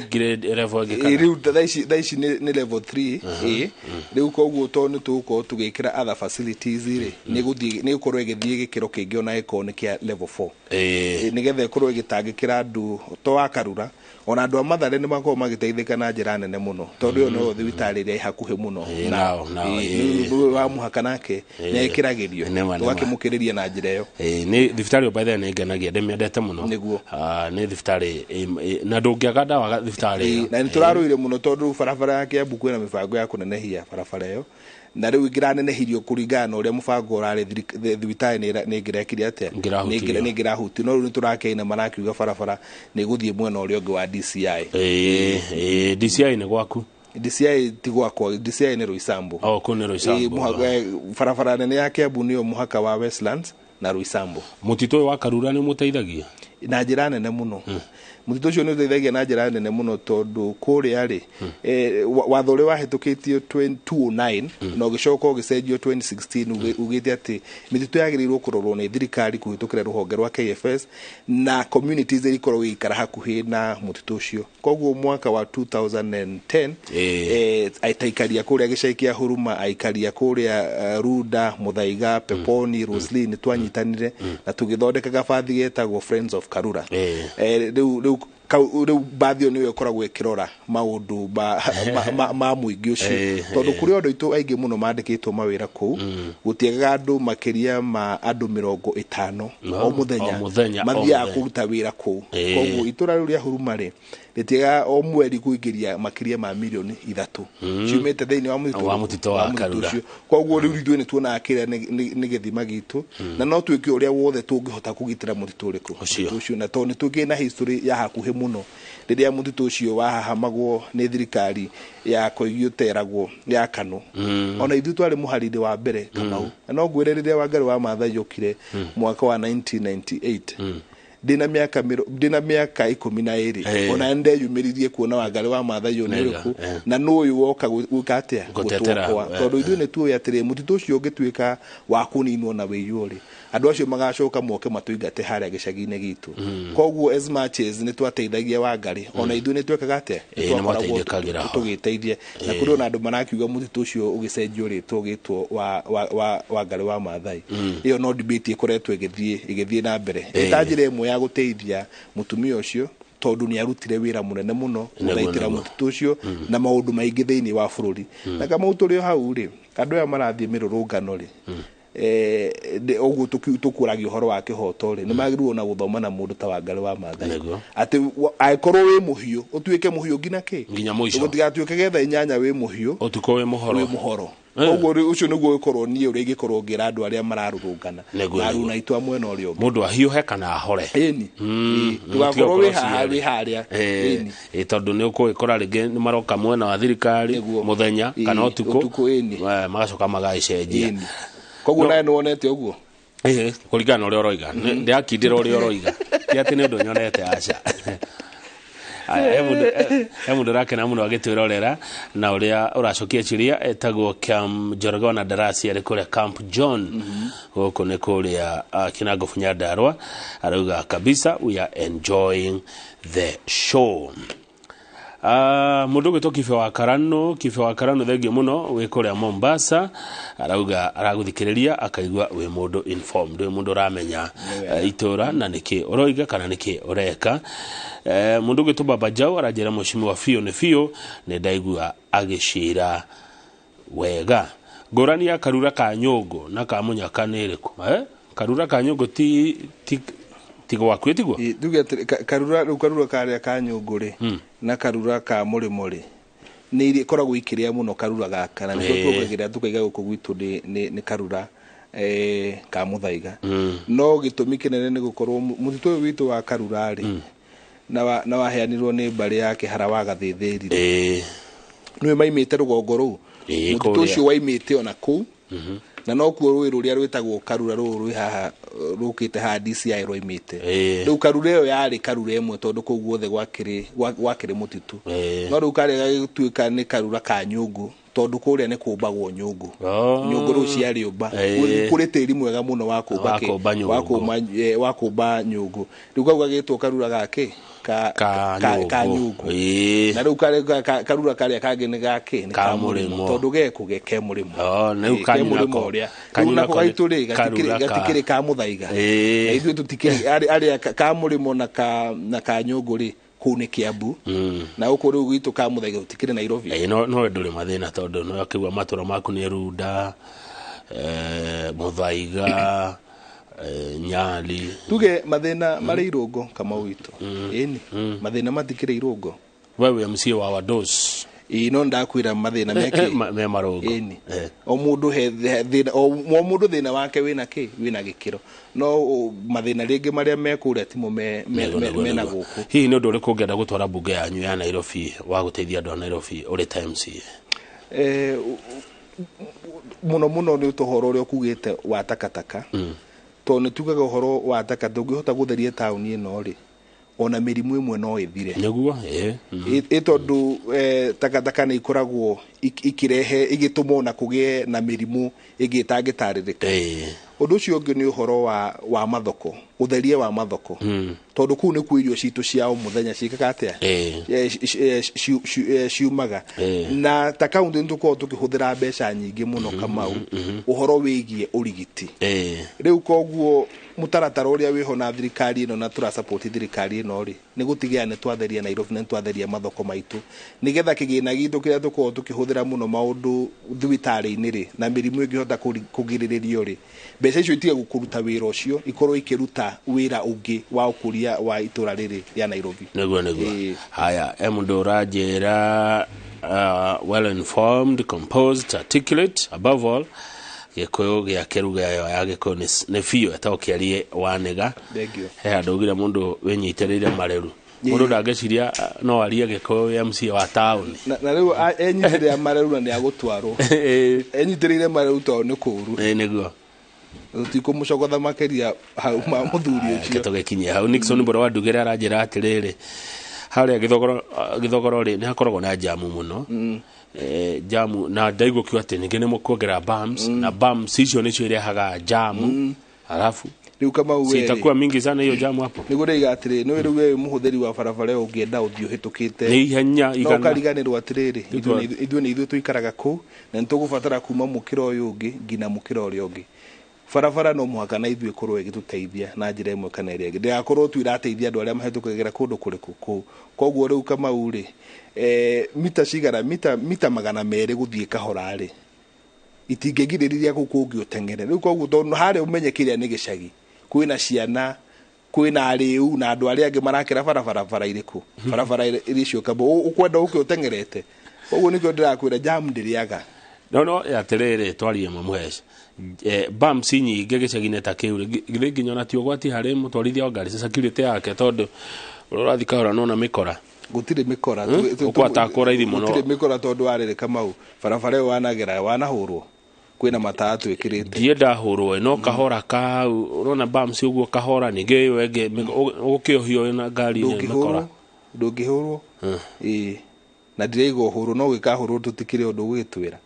Rĩu thaa ici nĩ level 3 ĩ, rĩu koguo tondũ nĩ tũgũkorwo tũgĩkĩra other facilities rĩ, nĩ gũkorwo ĩgĩthiĩ gĩkĩro kĩngĩ ona ĩkorwo nĩ kĩa level 4, nĩgetha ĩkorwo ĩgĩtangĩkĩra andũ to a Karura, ona andũ a Mathare nĩ makoragwo magĩteithĩka na njĩra nene mũno, tondũ ĩyo noyo thibitarĩ ĩrĩa ĩ hakuhĩ mũno na wa mũhaka nake nĩ ĩkĩragĩrio, tũgakĩmũkĩrĩria na njĩra ĩyo. Nĩ thibitarĩ ĩyo by the way nĩ ngenagia, ndĩmĩendete mũno. Nĩguo nĩ thibitarĩ na ndũngĩaga ndawa thibitarĩ ĩyo. Na nĩ tũrarũire mũno tondũ barabara ya Kiambu kwĩna mĩbango ya kũnenehia barabara ĩyo, na rĩu ĩngĩranenehirio kũringana na ũrĩa mũbango ũrarĩ, thibitarĩ nĩ ĩngĩrekire atĩa, nĩ ĩngĩrahutio, no rĩu nĩ tũrakeina marakiuga barabara nĩ ĩgũthiĩ mwena ũrĩa ũngĩ wa DCI. DCI nĩ gwaku? DCI ti gwakwa, DCI nĩ Roysambu. Oh, kũu nĩ Roysambu. Barabara nene ya Kiambu nĩyo mũhaka wa Westlands na Roysambu. Mũtitũ ũyũ wa Karura nĩ ũmũteithagia? Na njĩra nene mũno. Mũtitũ ũcio nĩ ũteithagia na njĩra nene mũno tondũ kũrĩa rĩ, watho ũrĩa wahĩtũkĩtio 2009 na ũgĩcoka ũgĩcenjio 2016 ugĩte atĩ mĩtitũ yagĩrĩirwo kũrorwo nĩ thirikari kũhĩtũkĩra rũhonge rwa KFS na communities iria ikoragwo igĩikara hakuhĩ na mũtitũ ũcio. Koguo mwaka wa 2010 aikaria kũrĩa gĩcagi kĩa Huruma, aikaria kũrĩa Runda, Muthaiga, Peponi, Roslyn, twanyitanire na tũgĩthondeka gabathi getagwo Friends of Karura. Rĩu bathi ĩyo nĩyo ĩkoragwo ĩkĩrora maũndũ ma mũingĩ ũcio, tondũ kũrĩ andũ aitũ aingĩ mũno mandĩkĩtwo mawĩra kũu, gũtiagaga andũ makĩria ma andũ 50 o mũthenya mathiaga kũruta wĩra kũu. Koguo itũra rĩu rĩa Huruma rĩ, rĩtiagaga o mweri kũingĩria makĩria ma mirioni 3 ciumĩte thĩinĩ wa mũtitũ wa Karura. Koguo rĩu ithuĩ nĩ tuonaga kĩrĩa nĩ gĩthima gitũ, na no twĩke ũrĩa wothe tũngĩhota kũgitĩra mũtitũ ũrĩkũ ũcio, na tondũ nĩ tũkĩrĩ na history ya hakuhĩ mũno rĩrĩa mũtitũ ũcio wahahamagwo nĩ thirikari ya Koigi ũteragwo ya Kano. Ona ithuĩ twarĩ mũhari-inĩ wa mbere Kamau, na no ngwĩre rĩrĩa Wangari wa Maathai okire mwaka wa 1998, ndĩna mĩaka 12, ona ndeyumĩririe kuona Wangari wa Maathai nĩ ũrĩkũ na nũ ũyũ woka gwĩka atĩa gũtũokoa, tondũ ithuĩ nĩ tuoĩ atĩrĩ mũtitũ ũcio ũngĩtuĩka wa kũninwo na wĩiywo rĩ, andũ acio magacoka moke matũingate harĩa gĩcagi-inĩ gitũ. Koguo as much as nĩ twateithagia Wangari, ona ithuĩ nĩ twekaga atĩa, nĩ twakoragwo tũgĩteithia. Na kũrĩ ona andũ marakiuga mũtitũ ũcio ũgĩcenjio rĩtwa ũgĩtwo wa Wangari wa Maathai. Ĩyo no debate ĩkoretwo ĩgĩthiĩ na mbere. Ĩta njĩra ĩmwe ya gũteithia mũtumia ũcio, tondũ nĩ arutire wĩra mũnene mũno gũthaitĩra mũtitũ ũcio na maũndũ maingĩ thĩinĩ wa bũrũri. Na Kamau tũrĩ o hau rĩ, andũ aya marathiĩ mĩrũrũngano rĩ, ũguo tũkũragia ũhoro wa kĩhoto rĩ, nĩ magĩrĩirwo na gũthoma na mũndũ ta Wangari wa Maathai, atĩ angĩkorwo wĩ mũhiũ ũtuĩke mũhiũ nginya kĩ, nginya mũico, gũtigatuĩke getha 8 wĩ mũhiũ ũtukũ wĩ mũhoro. Koguo ũcio nĩguo ũkorwo niĩ ũrĩa ingĩkorwo ngĩra andũ arĩa mararũrũngana na aruna aitũ a mwena ũrĩa ũngĩ, mũndũ ahiũhe kana ahore, ĩni ndũgakorwo wĩ haha wĩ harĩa, ĩni tondũ nĩ ũkũgĩkora rĩngĩ nĩ maroka mwena wa thirikari mũthenya kana ũtukũ, ĩni magacoka magagĩcenjia. Koguo nawe nĩ wonete ũguo? Kũringana na ũrĩa ũroiga, ndĩrakindĩra ũrĩa ũroiga, ti atĩ nĩ ũndũ nyonete, aca. He mũndũ ũrakena mũno agĩtwĩrorera na ũrĩa ũracokia ciũria, etagwo Cam Njoroge Darasi, arĩ kũrĩa Camp John, gũkũ nĩ kũrĩa Kinango Nyandarua, arauga kabisa we are enjoying the show. Mũndũ ũgwĩtwo Kibe wa Karano, Kibe wa Karano thengio mũno, wĩ kũrĩa Mombasa, arauga aragũthikĩrĩria akaigua wĩ mũndũ informed, wĩ mũndũ ũramenya itũra na nĩkĩ ũroiga kana nĩkĩ ũreka. Mũndũ ũgwĩtwo Baba Jau aranjĩra mũcimi wa biũ nĩ biũ, nĩ ndaigua agĩcira wega. Ngũrani ya Karura ka Nyũngũ na ka Mũnyaka nĩ ĩrĩkũ? Karura ka Nyũngũ ti gwaku tiguo? Tuge karura rĩu karura karĩa ka Nyũngũ rĩ na karura ka Mũrĩmo rĩ, nĩ iria ikoragwo ikĩrĩa mũno karura gaka, na nĩkĩo tuongagĩrĩra tũkaiga gũkũ gwitũ nĩ karura ka Muthaiga. No gĩtũmi kĩnene nĩ gũkorwo mũtitũ ũyũ witũ wa Karura rĩ, na waheanirwo nĩ mbarĩ ya Kĩhara wa Gathĩthĩri. Nĩwe maimĩte rũgongo rũu, mũtitũ ũcio waimĩte ona kũu, na nokuo rũĩ rũrĩa rwĩtagwo Karura rũũ rwĩ haha rũkĩte haha DCI rwaimĩte. Rĩu Karura ĩyo yarĩ Karura ĩmwe tondũ kũu guothe gwakĩrĩ mũtitũ. No rĩu karĩa gagĩtuĩka nĩ Karura ka Nyũngũ, tondũ kũrĩa nĩ kũmbagwo nyũngũ. Nyũngũ rĩu cia rĩũmba. Kũrĩ tĩri mwega mũno wa kũmba nyũngũ. Rĩu kau gagĩtwo Karura gakĩ? Ka Nyũngũ. Na rĩu karura karĩa kangĩ nĩ gakĩ? Nĩ ka Mũrĩmo, tondũ gekũ ke Mũrĩmo. Ke Mũrĩmo ũrĩa. Rĩu nako gaitũ rĩ, gatikĩrĩ ka Mũthaiga. Na ithuĩ tũtikĩrĩ arĩa ka Mũrĩmo na ka Nyũngũ rĩ, kũu nĩ Kiambu. Na gũkũ rĩu gwitũ ka Mũthaiga gũtikĩrĩ Nairobi. No ndũrĩ mathĩna tondũ no akĩigua matũra maku nĩ Runda, Mũthaiga, Nyali. Tuge mathĩna marĩ irũngo Kamau witũ. Ĩni mathĩna matikĩrĩ irũngo. We wĩ MCA wa Wados. Ĩĩ, no ndakwĩra mathĩna mekĩ me marũngo. Ĩni o mũndũ he thĩna, o mũndũ thĩna wake wĩna kĩ, wĩna gĩkĩro. No mathĩna rĩngĩ marĩa me kũrĩa timo mena gũkũ. Hihi nĩ ũndũ ũrĩkũ ũngĩenda gũtwara mbunge yanyu ya Nairobi wa gũteithia andũ a Nairobi ũrĩ ta MCA? Mũno mũno nĩ ũhoro ũrĩa ũkugĩte wa takataka. Tondũ nĩ tugaga ũhoro wa taka tũngĩhota gũtheria taũni ĩno rĩ, ona mĩrimũ ĩmwe no ĩthire. Nĩguo ĩ. Ĩ tondũ takataka nĩ ikoragwo ikirehe igĩtũma ona kũgĩe na mĩrimũ ĩngĩ ĩtangĩtarĩrĩka. Ũndũ ũcio ũngĩ nĩ ũhoro wa mathoko, ũtheria wa mathoko. Tondũ kũu nĩkuo irio citũ cia o mũthenya ciĩkaga atĩa? Ciumaga. Na ta kaunti nĩ tũkoragwo tũkĩhũthĩra mbeca nyingĩ mũno Kamau, ũhoro wĩgiĩ ũrigiti. Rĩu koguo mũtaratara ũrĩa wĩho na thirikari ĩno na tũrasupport thirikari ĩno rĩ, nĩ gũtigĩrĩra nĩ twatheria Nairobi na nĩ twatheria mathoko maitũ, nĩgetha kĩgĩna gitũ kĩrĩa tũkoragwo tũkĩhũthĩra mũno maũndũ thibitarĩ-inĩ rĩ, na mĩrimũ ĩngĩhota kũgirĩrĩrio rĩ, mbeca icio itige kũruta wĩra ũcio, ikorwo ikĩruta wĩra ũngĩ wa ũkũria wa itũra rĩrĩ rĩa Nairobi. Nĩguo. Haya, mũndũ ũranjĩra well informed, composed, articulate, above all Gĩkũyũ gĩake ruga ĩyo ya Gĩkũyũ nĩ biũ etagwo Kĩarie Wanĩga. He handũ augire mũndũ wĩnyitĩrĩire mareru. Mũndũ ndangĩciria no arie Gĩkũyũ MCA wa taũni. Na rĩu enyitĩrĩire mareru na nĩagũtwarwo. Enyitĩrĩire mareru tondũ nĩ kũũru. Nĩguo. Tũtikũmũcogotha makĩria hau ma mũthuri ũcio. Tũgĩkinyia hau. Nixon Mboro wa Ndugere aranjĩra atĩrĩrĩ, harĩa Gĩthogoro rĩ nĩ hakoragwo na jamu mũno. Jamu na ndaigua kiuga atĩ ningĩ nĩ mũkuongerera bumps, na bumps icio nĩcio irehaga jamu. Alafu rĩu Kamau we itakuwa mingi sana hiyo jamu hapo. Nĩguo ndaiga atĩrĩ, nĩ rĩu wewe mũhũthĩri wa barabara ĩyo ũngĩenda ũthiĩ ũhĩtũkĩte nĩ ihenya igana, no ũkariganĩrwo atĩrĩrĩ, ithuĩ nĩ ithuĩ tũikaraga kũu na nĩtũgũbatara kuma mũkĩra ũyũ ũngĩ nginya mũkĩra ũrĩa ũngĩ. Barabara no mũhaka na ithuĩ ĩkorwo ĩgĩtũteithia na njĩra ĩmwe kana ĩrĩa ĩngĩ, ndĩgakorwo tu irateithia andũ arĩa mahĩtũkagĩra kũndũ kũrĩkũ kũu. Koguo rĩu Kamau rĩ, mita cigana, mita 200 gũthiĩ kahora rĩ, itingĩgirĩrĩria kũu kũngĩ ũteng'ere. Rĩu koguo tondũ harĩa ũmenye kĩrĩa nĩ gĩcagi, kwĩna ciana, kwĩna arĩu na andũ arĩa angĩ marakĩra barabara irĩkũ, barabara iria icio Kamau ũkwenda ũke ũteng'erete. Koguo nĩkĩo ndĩrakwĩra jam ndĩrĩaga. No atĩrĩrĩ, twarie Mũhesh, bumps nyingĩ gĩcagi-inĩ ta kĩu githĩ nginya ona ti ũgwati harĩ mũtwarithia wa ngari security yake, tondũ ũrĩa ũrathiĩ kahora nona mĩkora. Gũtirĩ mĩkora, ũkwatakwo raithi mũno. Gũtirĩ mĩkora tondũ warĩrĩ Kamau, barabara ĩyo wanagera wanahũrwo, kwĩna mataa twĩkĩrĩte. Ndiĩ ndahũrwo, no kahora kau ũrona bumps ũguo kahora, ningĩ ĩyo ĩngĩ ũgũkĩohio na ngari mĩkora. Ndũngĩhũrwo. Ĩĩ, na ndiraigua ũhũrwo, no gĩkahũrwo tũtikĩrĩ ũndũ ũgĩtwĩra.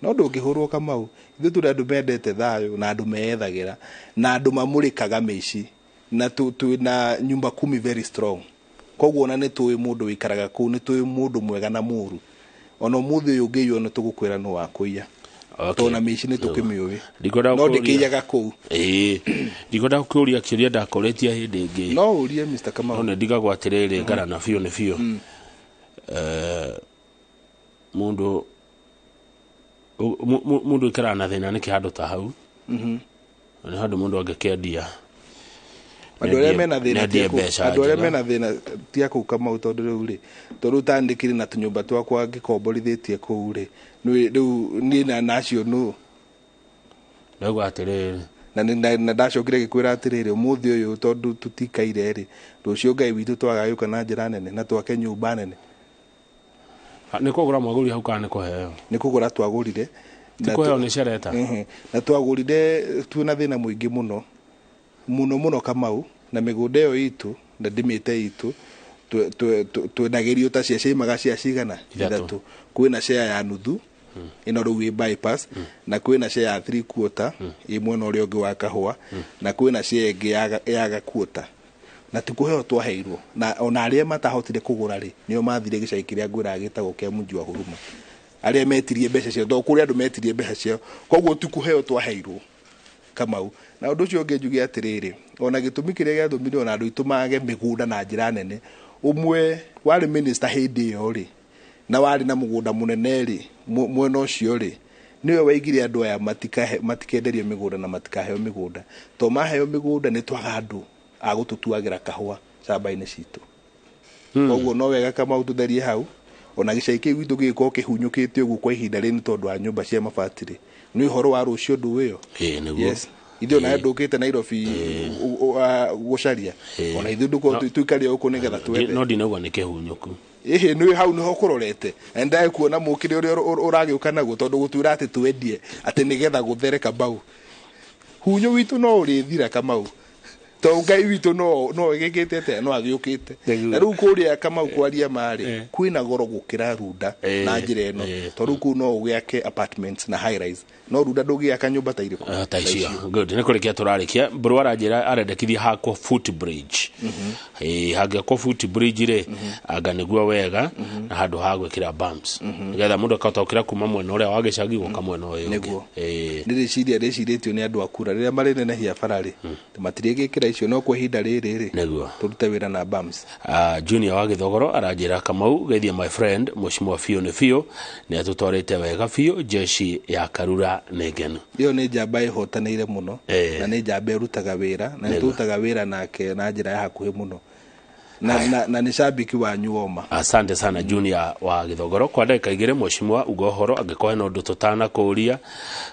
No ndũngĩhũrwo Kamau, ithuĩ tũrĩ andũ mendete thayũ na andũ meethagĩra na andũ mamũrĩkaga mĩici, na twĩna nyumba kumi very strong. Koguo ona nĩ tũĩ mũndũ wĩikaraga kũu, nĩ tũĩ mũndũ mwega na mũũru. Ona ũmũthĩ ũyũ ũngĩiywo nĩ tũgũkwĩra nũ wakũiya. Tondũ na mĩici nĩ tũkĩmĩũĩ. No ndĩkĩiyaga kũu. Ndikwenda gũkũũria kĩũria ndakũrĩtie hĩndĩ ĩngĩ. No ũrie Mr. Kamau. No nĩ ndigagwo atĩrĩrĩ, ngarana biũ nĩ biũ. Mũndũ mũndũ ikaraga na thĩna nĩkĩ handũ ta hau? Nĩ handũ mũndũ angĩkĩendia. Andũ arĩa mena thĩna andũ arĩa mena thĩna ti a kũu Kamau, tondũ rĩu rĩ, tondũ tandĩkire na tũnyũmba twakwa ngĩkomborithĩtie kũu rĩ, rĩu niĩ na acio nũ. Ndauga atĩrĩrĩ, na ndacokire ngĩkwĩra atĩrĩrĩ, ũmũthĩ ũyũ tondũ tũtikaire rĩ, rũciũ Ngai witũ twagagĩũka na njĩra nene na twake nyũmba nene. Nĩ kũgũra mwagũri hau kana nĩ kũheo? Nĩ kũgũra twagũrire. Ti kũheo nĩ Shereta? Na twagũrire twĩna thĩna mũingĩ mũno mũno mũno Kamau, na mĩgũnda ĩyo itũ na ndĩmĩte itũ twendagĩrio ta cia ciaimaga cia cigana ithatũ. Kwĩna share ya nuthu ĩno rĩu ĩ bypass, na kwĩna share ya 3/4 ĩ mwena ũrĩa ũngĩ wa kahũa, na kwĩna share ĩngĩ ya gakuota. Na ti kũheo twaheirwo, na ona arĩa matahotire kũgũra rĩ, nĩo mathire gĩcagi kĩrĩa ngwĩraga gĩtagwo kĩa Mũnji wa Huruma, arĩa metirie mbeca ciao, tondũ kũrĩ andũ metirie mbeca ciao. Koguo ti kũheo twaheirwo Kamau. Na ũndũ ũcio ũngĩ njuge atĩrĩrĩ, ona gĩtũmi kĩrĩa gĩatũmire ona andũ aitũ mage mĩgũnda na njĩra nene, ũmwe warĩ minister hĩndĩ ĩyo rĩ, na warĩ na mũgũnda mũnene rĩ, mwena ũcio rĩ, nĩwe waigire andũ aya matikenderio mĩgũnda na matikaheo mĩgũnda. Tondũ maheo mĩgũnda nĩ twaga andũ a gũtũtuagĩra kahũa camba-inĩ citũ. Koguo no wega Kamau tũtherie hau, ona gĩcagi kĩu gitũ gĩgĩkorwo kĩhunyũkĩte ũguo kwa ihinda rĩrĩ nĩ tondũ wa nyũmba cia mabati rĩ, nĩ ũhoro wa rũciũ ndũ ĩyo. Yes. Ithuĩ ona ndũkĩte Nairobi gũcaria, ona ithuĩ ndũkorwo tũikarie gũkũ nĩgetha twethe. No ndinauga nĩ kĩhunyũku. Ĩhĩ, nĩ hau nĩho kũrorete. Na nĩndagĩ kuona mũkĩre ũrĩa ũragĩũka naguo, tondũ gũtwĩra atĩ twendie atĩ nĩgetha gũthere Kamau. Hunyũ witũ no ũrĩthira, Kamau, to Ngai witũ no ĩgĩkĩte atĩa, no agĩũkĩte. Nĩguo. Na rĩu kũrĩa, Kamau, kwaria marĩ kwĩna goro gũkĩra Runda na njĩra ĩno, tondũ kũu no ũgĩake apartments na high rise, no Runda ndũngĩaka nyũmba ta irĩkũ? Ta icio. Good, nĩ kũrĩkia tũrarĩkia. Mbũrũ aranjĩra arendekithia hakwo foot bridge. Hangĩakwo foot bridge rĩ, anga nĩguo wega na handũ ha gwĩkĩra bumps, nĩgetha mũndũ akahota gũkĩra kuma mwena ũrĩa wa gĩcagi gũka mwena ũyũ ũngĩ. Nĩguo. Nĩ rĩciria rĩcirĩtio nĩ andũ akura rĩrĩa marĩnenehia bara rĩ, matirĩgĩkĩra icio, no kwa ihinda rĩrĩ rĩ, tũrute wĩra na bumps. Junior wa Gĩthogoro aranjĩra, "Kamau, geithia my friend mũcimwa biũ, nĩ biũ nĩ atũtwarĩte wega biũ, jeshi ya Karura nĩ ngenu." Ĩyo nĩ njamba ĩhotanĩire mũno na nĩ njamba ĩrutaga wĩra na nĩ tũrutaga wĩra nake na njĩra ya hakuhĩ mũno na nĩ cambiki wanyu woma. Asante sana, Junior wa Gĩthogoro. Kwa ndagĩka 2, mheshimiwa, uga ũhoro angĩkorwo hena ũndũ tũtanakũria,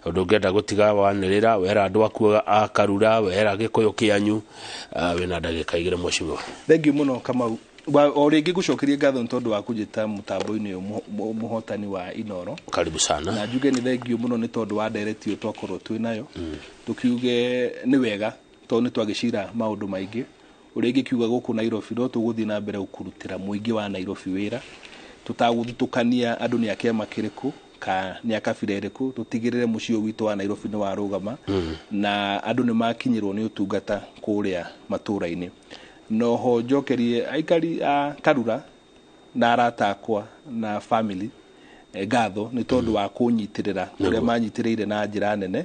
ũndũ ũngĩenda gũtiga wanĩrĩra, wera andũ aku a Karura, wera Gĩkũyũ kĩanyu. Wĩna ndagĩka 2, mheshimiwa. Thank you mũno, Kamau. O rĩngĩ ngũcokerie ngatho nĩ tondũ wa kũnjĩta mũtambo-inĩ ũyũ mũhotani wa Inoro. Karibu sana. Na njuge nĩ thank you mũno nĩ tondũ wa ndereti ĩyo twakorwo twĩ nayo. Tũkiuge nĩ wega tondũ nĩ twagĩcira maũndũ maingĩ. Ũrĩa ingĩkiuga, gũkũ Nairobi no tũgũthiĩ na mbere gũkũrutĩra mũingĩ wa Nairobi wĩra tũtagũthutũkania andũ nĩ a kĩama kĩrĩkũ ka nĩ a kabira ĩrĩkũ, tũtigĩrĩre mũciĩ ũyũ witũ wa Nairobi nĩ warũgama na andũ nĩ makinyĩrwo nĩ ũtungata kũrĩa matũũra-inĩ. Noho njokerie aikari a Karura na arata akwa na family ngatho nĩ tondũ wa kũnyitĩrĩra ũrĩa manyitĩrĩire na njĩra nene,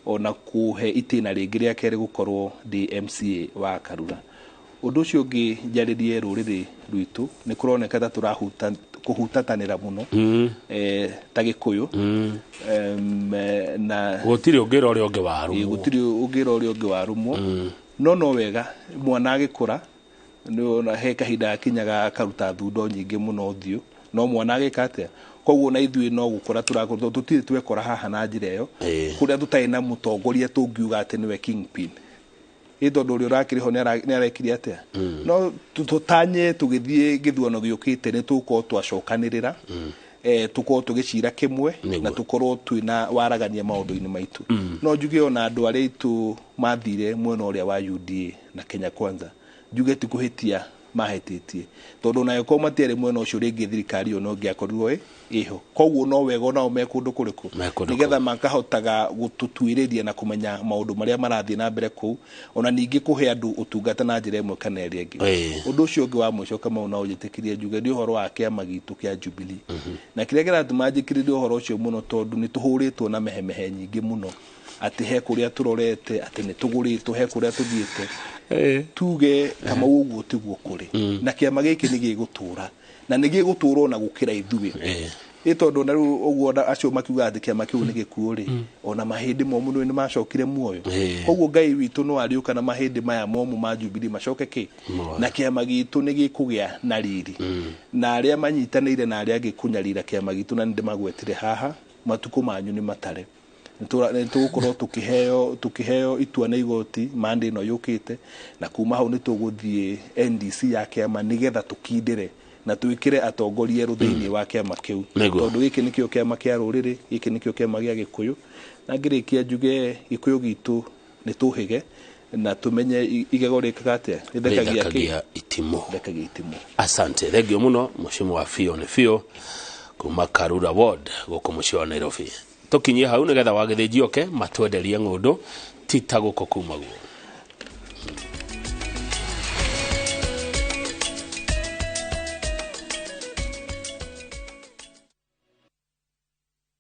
ona kũhe itĩna rĩngĩ rĩa kerĩ gũkorwo ndĩ MCA wa Karura. Ũndũ ũcio ũngĩ, njarĩrie rũrĩrĩ rwitũ, nĩ kũroneka ta tũrahuta kũhutatanĩra mũno ta Gĩkũyũ na Gũtirĩ ũngĩra ũrĩa ũngĩ warũmwo. Gũtirĩ ũngĩra ũrĩa ũngĩ warũmwo, no wega mwana agĩkũra nĩ he kahinda gakinyaga akaruta thundo nyingĩ mũno ũthiũ, no mwana agĩka atĩa? Koguo na ithuĩ no gũkũra tũrakũra, tondũ tũtirĩ twekora haha na njĩra ĩyo kũrĩa tũtarĩ na mũtongoria tũngiuga atĩ nĩwe kingpin, ĩ tondũ ũrĩa ũrakĩrĩ ho nĩ arekire atĩa. No tũtanye tũgĩthiĩ gĩthurano gĩũkĩte nĩ tũgũkorwo twacokanĩrĩra, tũkorwo tũgĩcira kĩmwe na tũkorwo twĩna waragania maũndũ-inĩ maitũ. No njuge ona andũ arĩa aitũ mathire mwena ũrĩa wa UDA na Kenya Kwanza, njuge ti kũhĩtia mahĩtĩtie, tondũ ona angĩkorwo matiarĩ mwena ũcio rĩngĩ, thirikari ĩyo no ĩngĩakorirwo ĩho. Koguo no wega onao me kũndũ kũrĩkũ? Me kũndũ. Nĩgetha makahotaga gũtũtuĩrĩria na kũmenya maũndũ marĩa marathiĩ na mbere kũu, ona ningĩ kũhe andũ ũtungata na njĩra ĩmwe kana ĩrĩa ĩngĩ. Ũndũ ũcio ũngĩ wa mũico, Kamau, no ũnjĩtĩkĩrie njuge, nĩ ũhoro wa kĩama gitũ kĩa Jubilee, na kĩrĩa kĩratũma njĩkĩrĩre ũhoro ũcio mũno, tondũ nĩ tũhũrĩtwo na mehemehe nyingĩ mũno atĩ he kũrĩa tũrorete, atĩ nĩ tũgũrĩtwo, he kũrĩa tũthiĩte. Tuge, Kamau, ũguo tiguo kũrĩ, na kĩama gĩkĩ nĩ gĩgũtũra na nĩ gĩgũtũra ona gũkĩra ithuĩ, ĩ tondũ na rĩu ũguo ona acio makiuga atĩ kĩama kĩu nĩ gĩkuũ rĩ, ona mahĩndĩ momũ nĩ macokire muoyo. Koguo Ngai witũ no arĩũka na mahĩndĩ maya momũ ma Jubilee macoke kĩ Muoyo. Na kĩama gitũ nĩ gĩkũgĩa na riri, na arĩa manyitanĩire na arĩa angĩ kũnyarira kĩama gitũ, na nĩ ndĩmagwetire haha, matukũ manyu nĩ matare. Nĩ tũgũkorwo tũkĩheo itua nĩ igoti mande ĩno yũkĩte, na kuma hau nĩ tũgũthiĩ NDC ya kĩama nĩgetha tũkindĩre na twĩkĩre atongoria erũ thĩinĩ wa kĩama kĩu, tondũ gĩkĩ nĩkĩo kĩama kĩa rũrĩrĩ, gĩkĩ nĩkĩo kĩama gĩa Gĩkũyũ. Na ngĩrĩkia njuge Gĩkũyũ gitũ nĩ tũhĩge na tũmenye igego rĩkaga atĩa, rĩthekagia kĩ? Rĩthekagia itimũ. Rĩthekagia itimũ. Asante, thengio mũno, mũcimu wa Fio nĩ Fio kuma Karura Ward gũkũ mũciĩ wa Nairobi. Tũkinyie hau nĩgetha wagĩthĩnji oke matwenderie ng'ũndũ tita gũkũ kumaguo.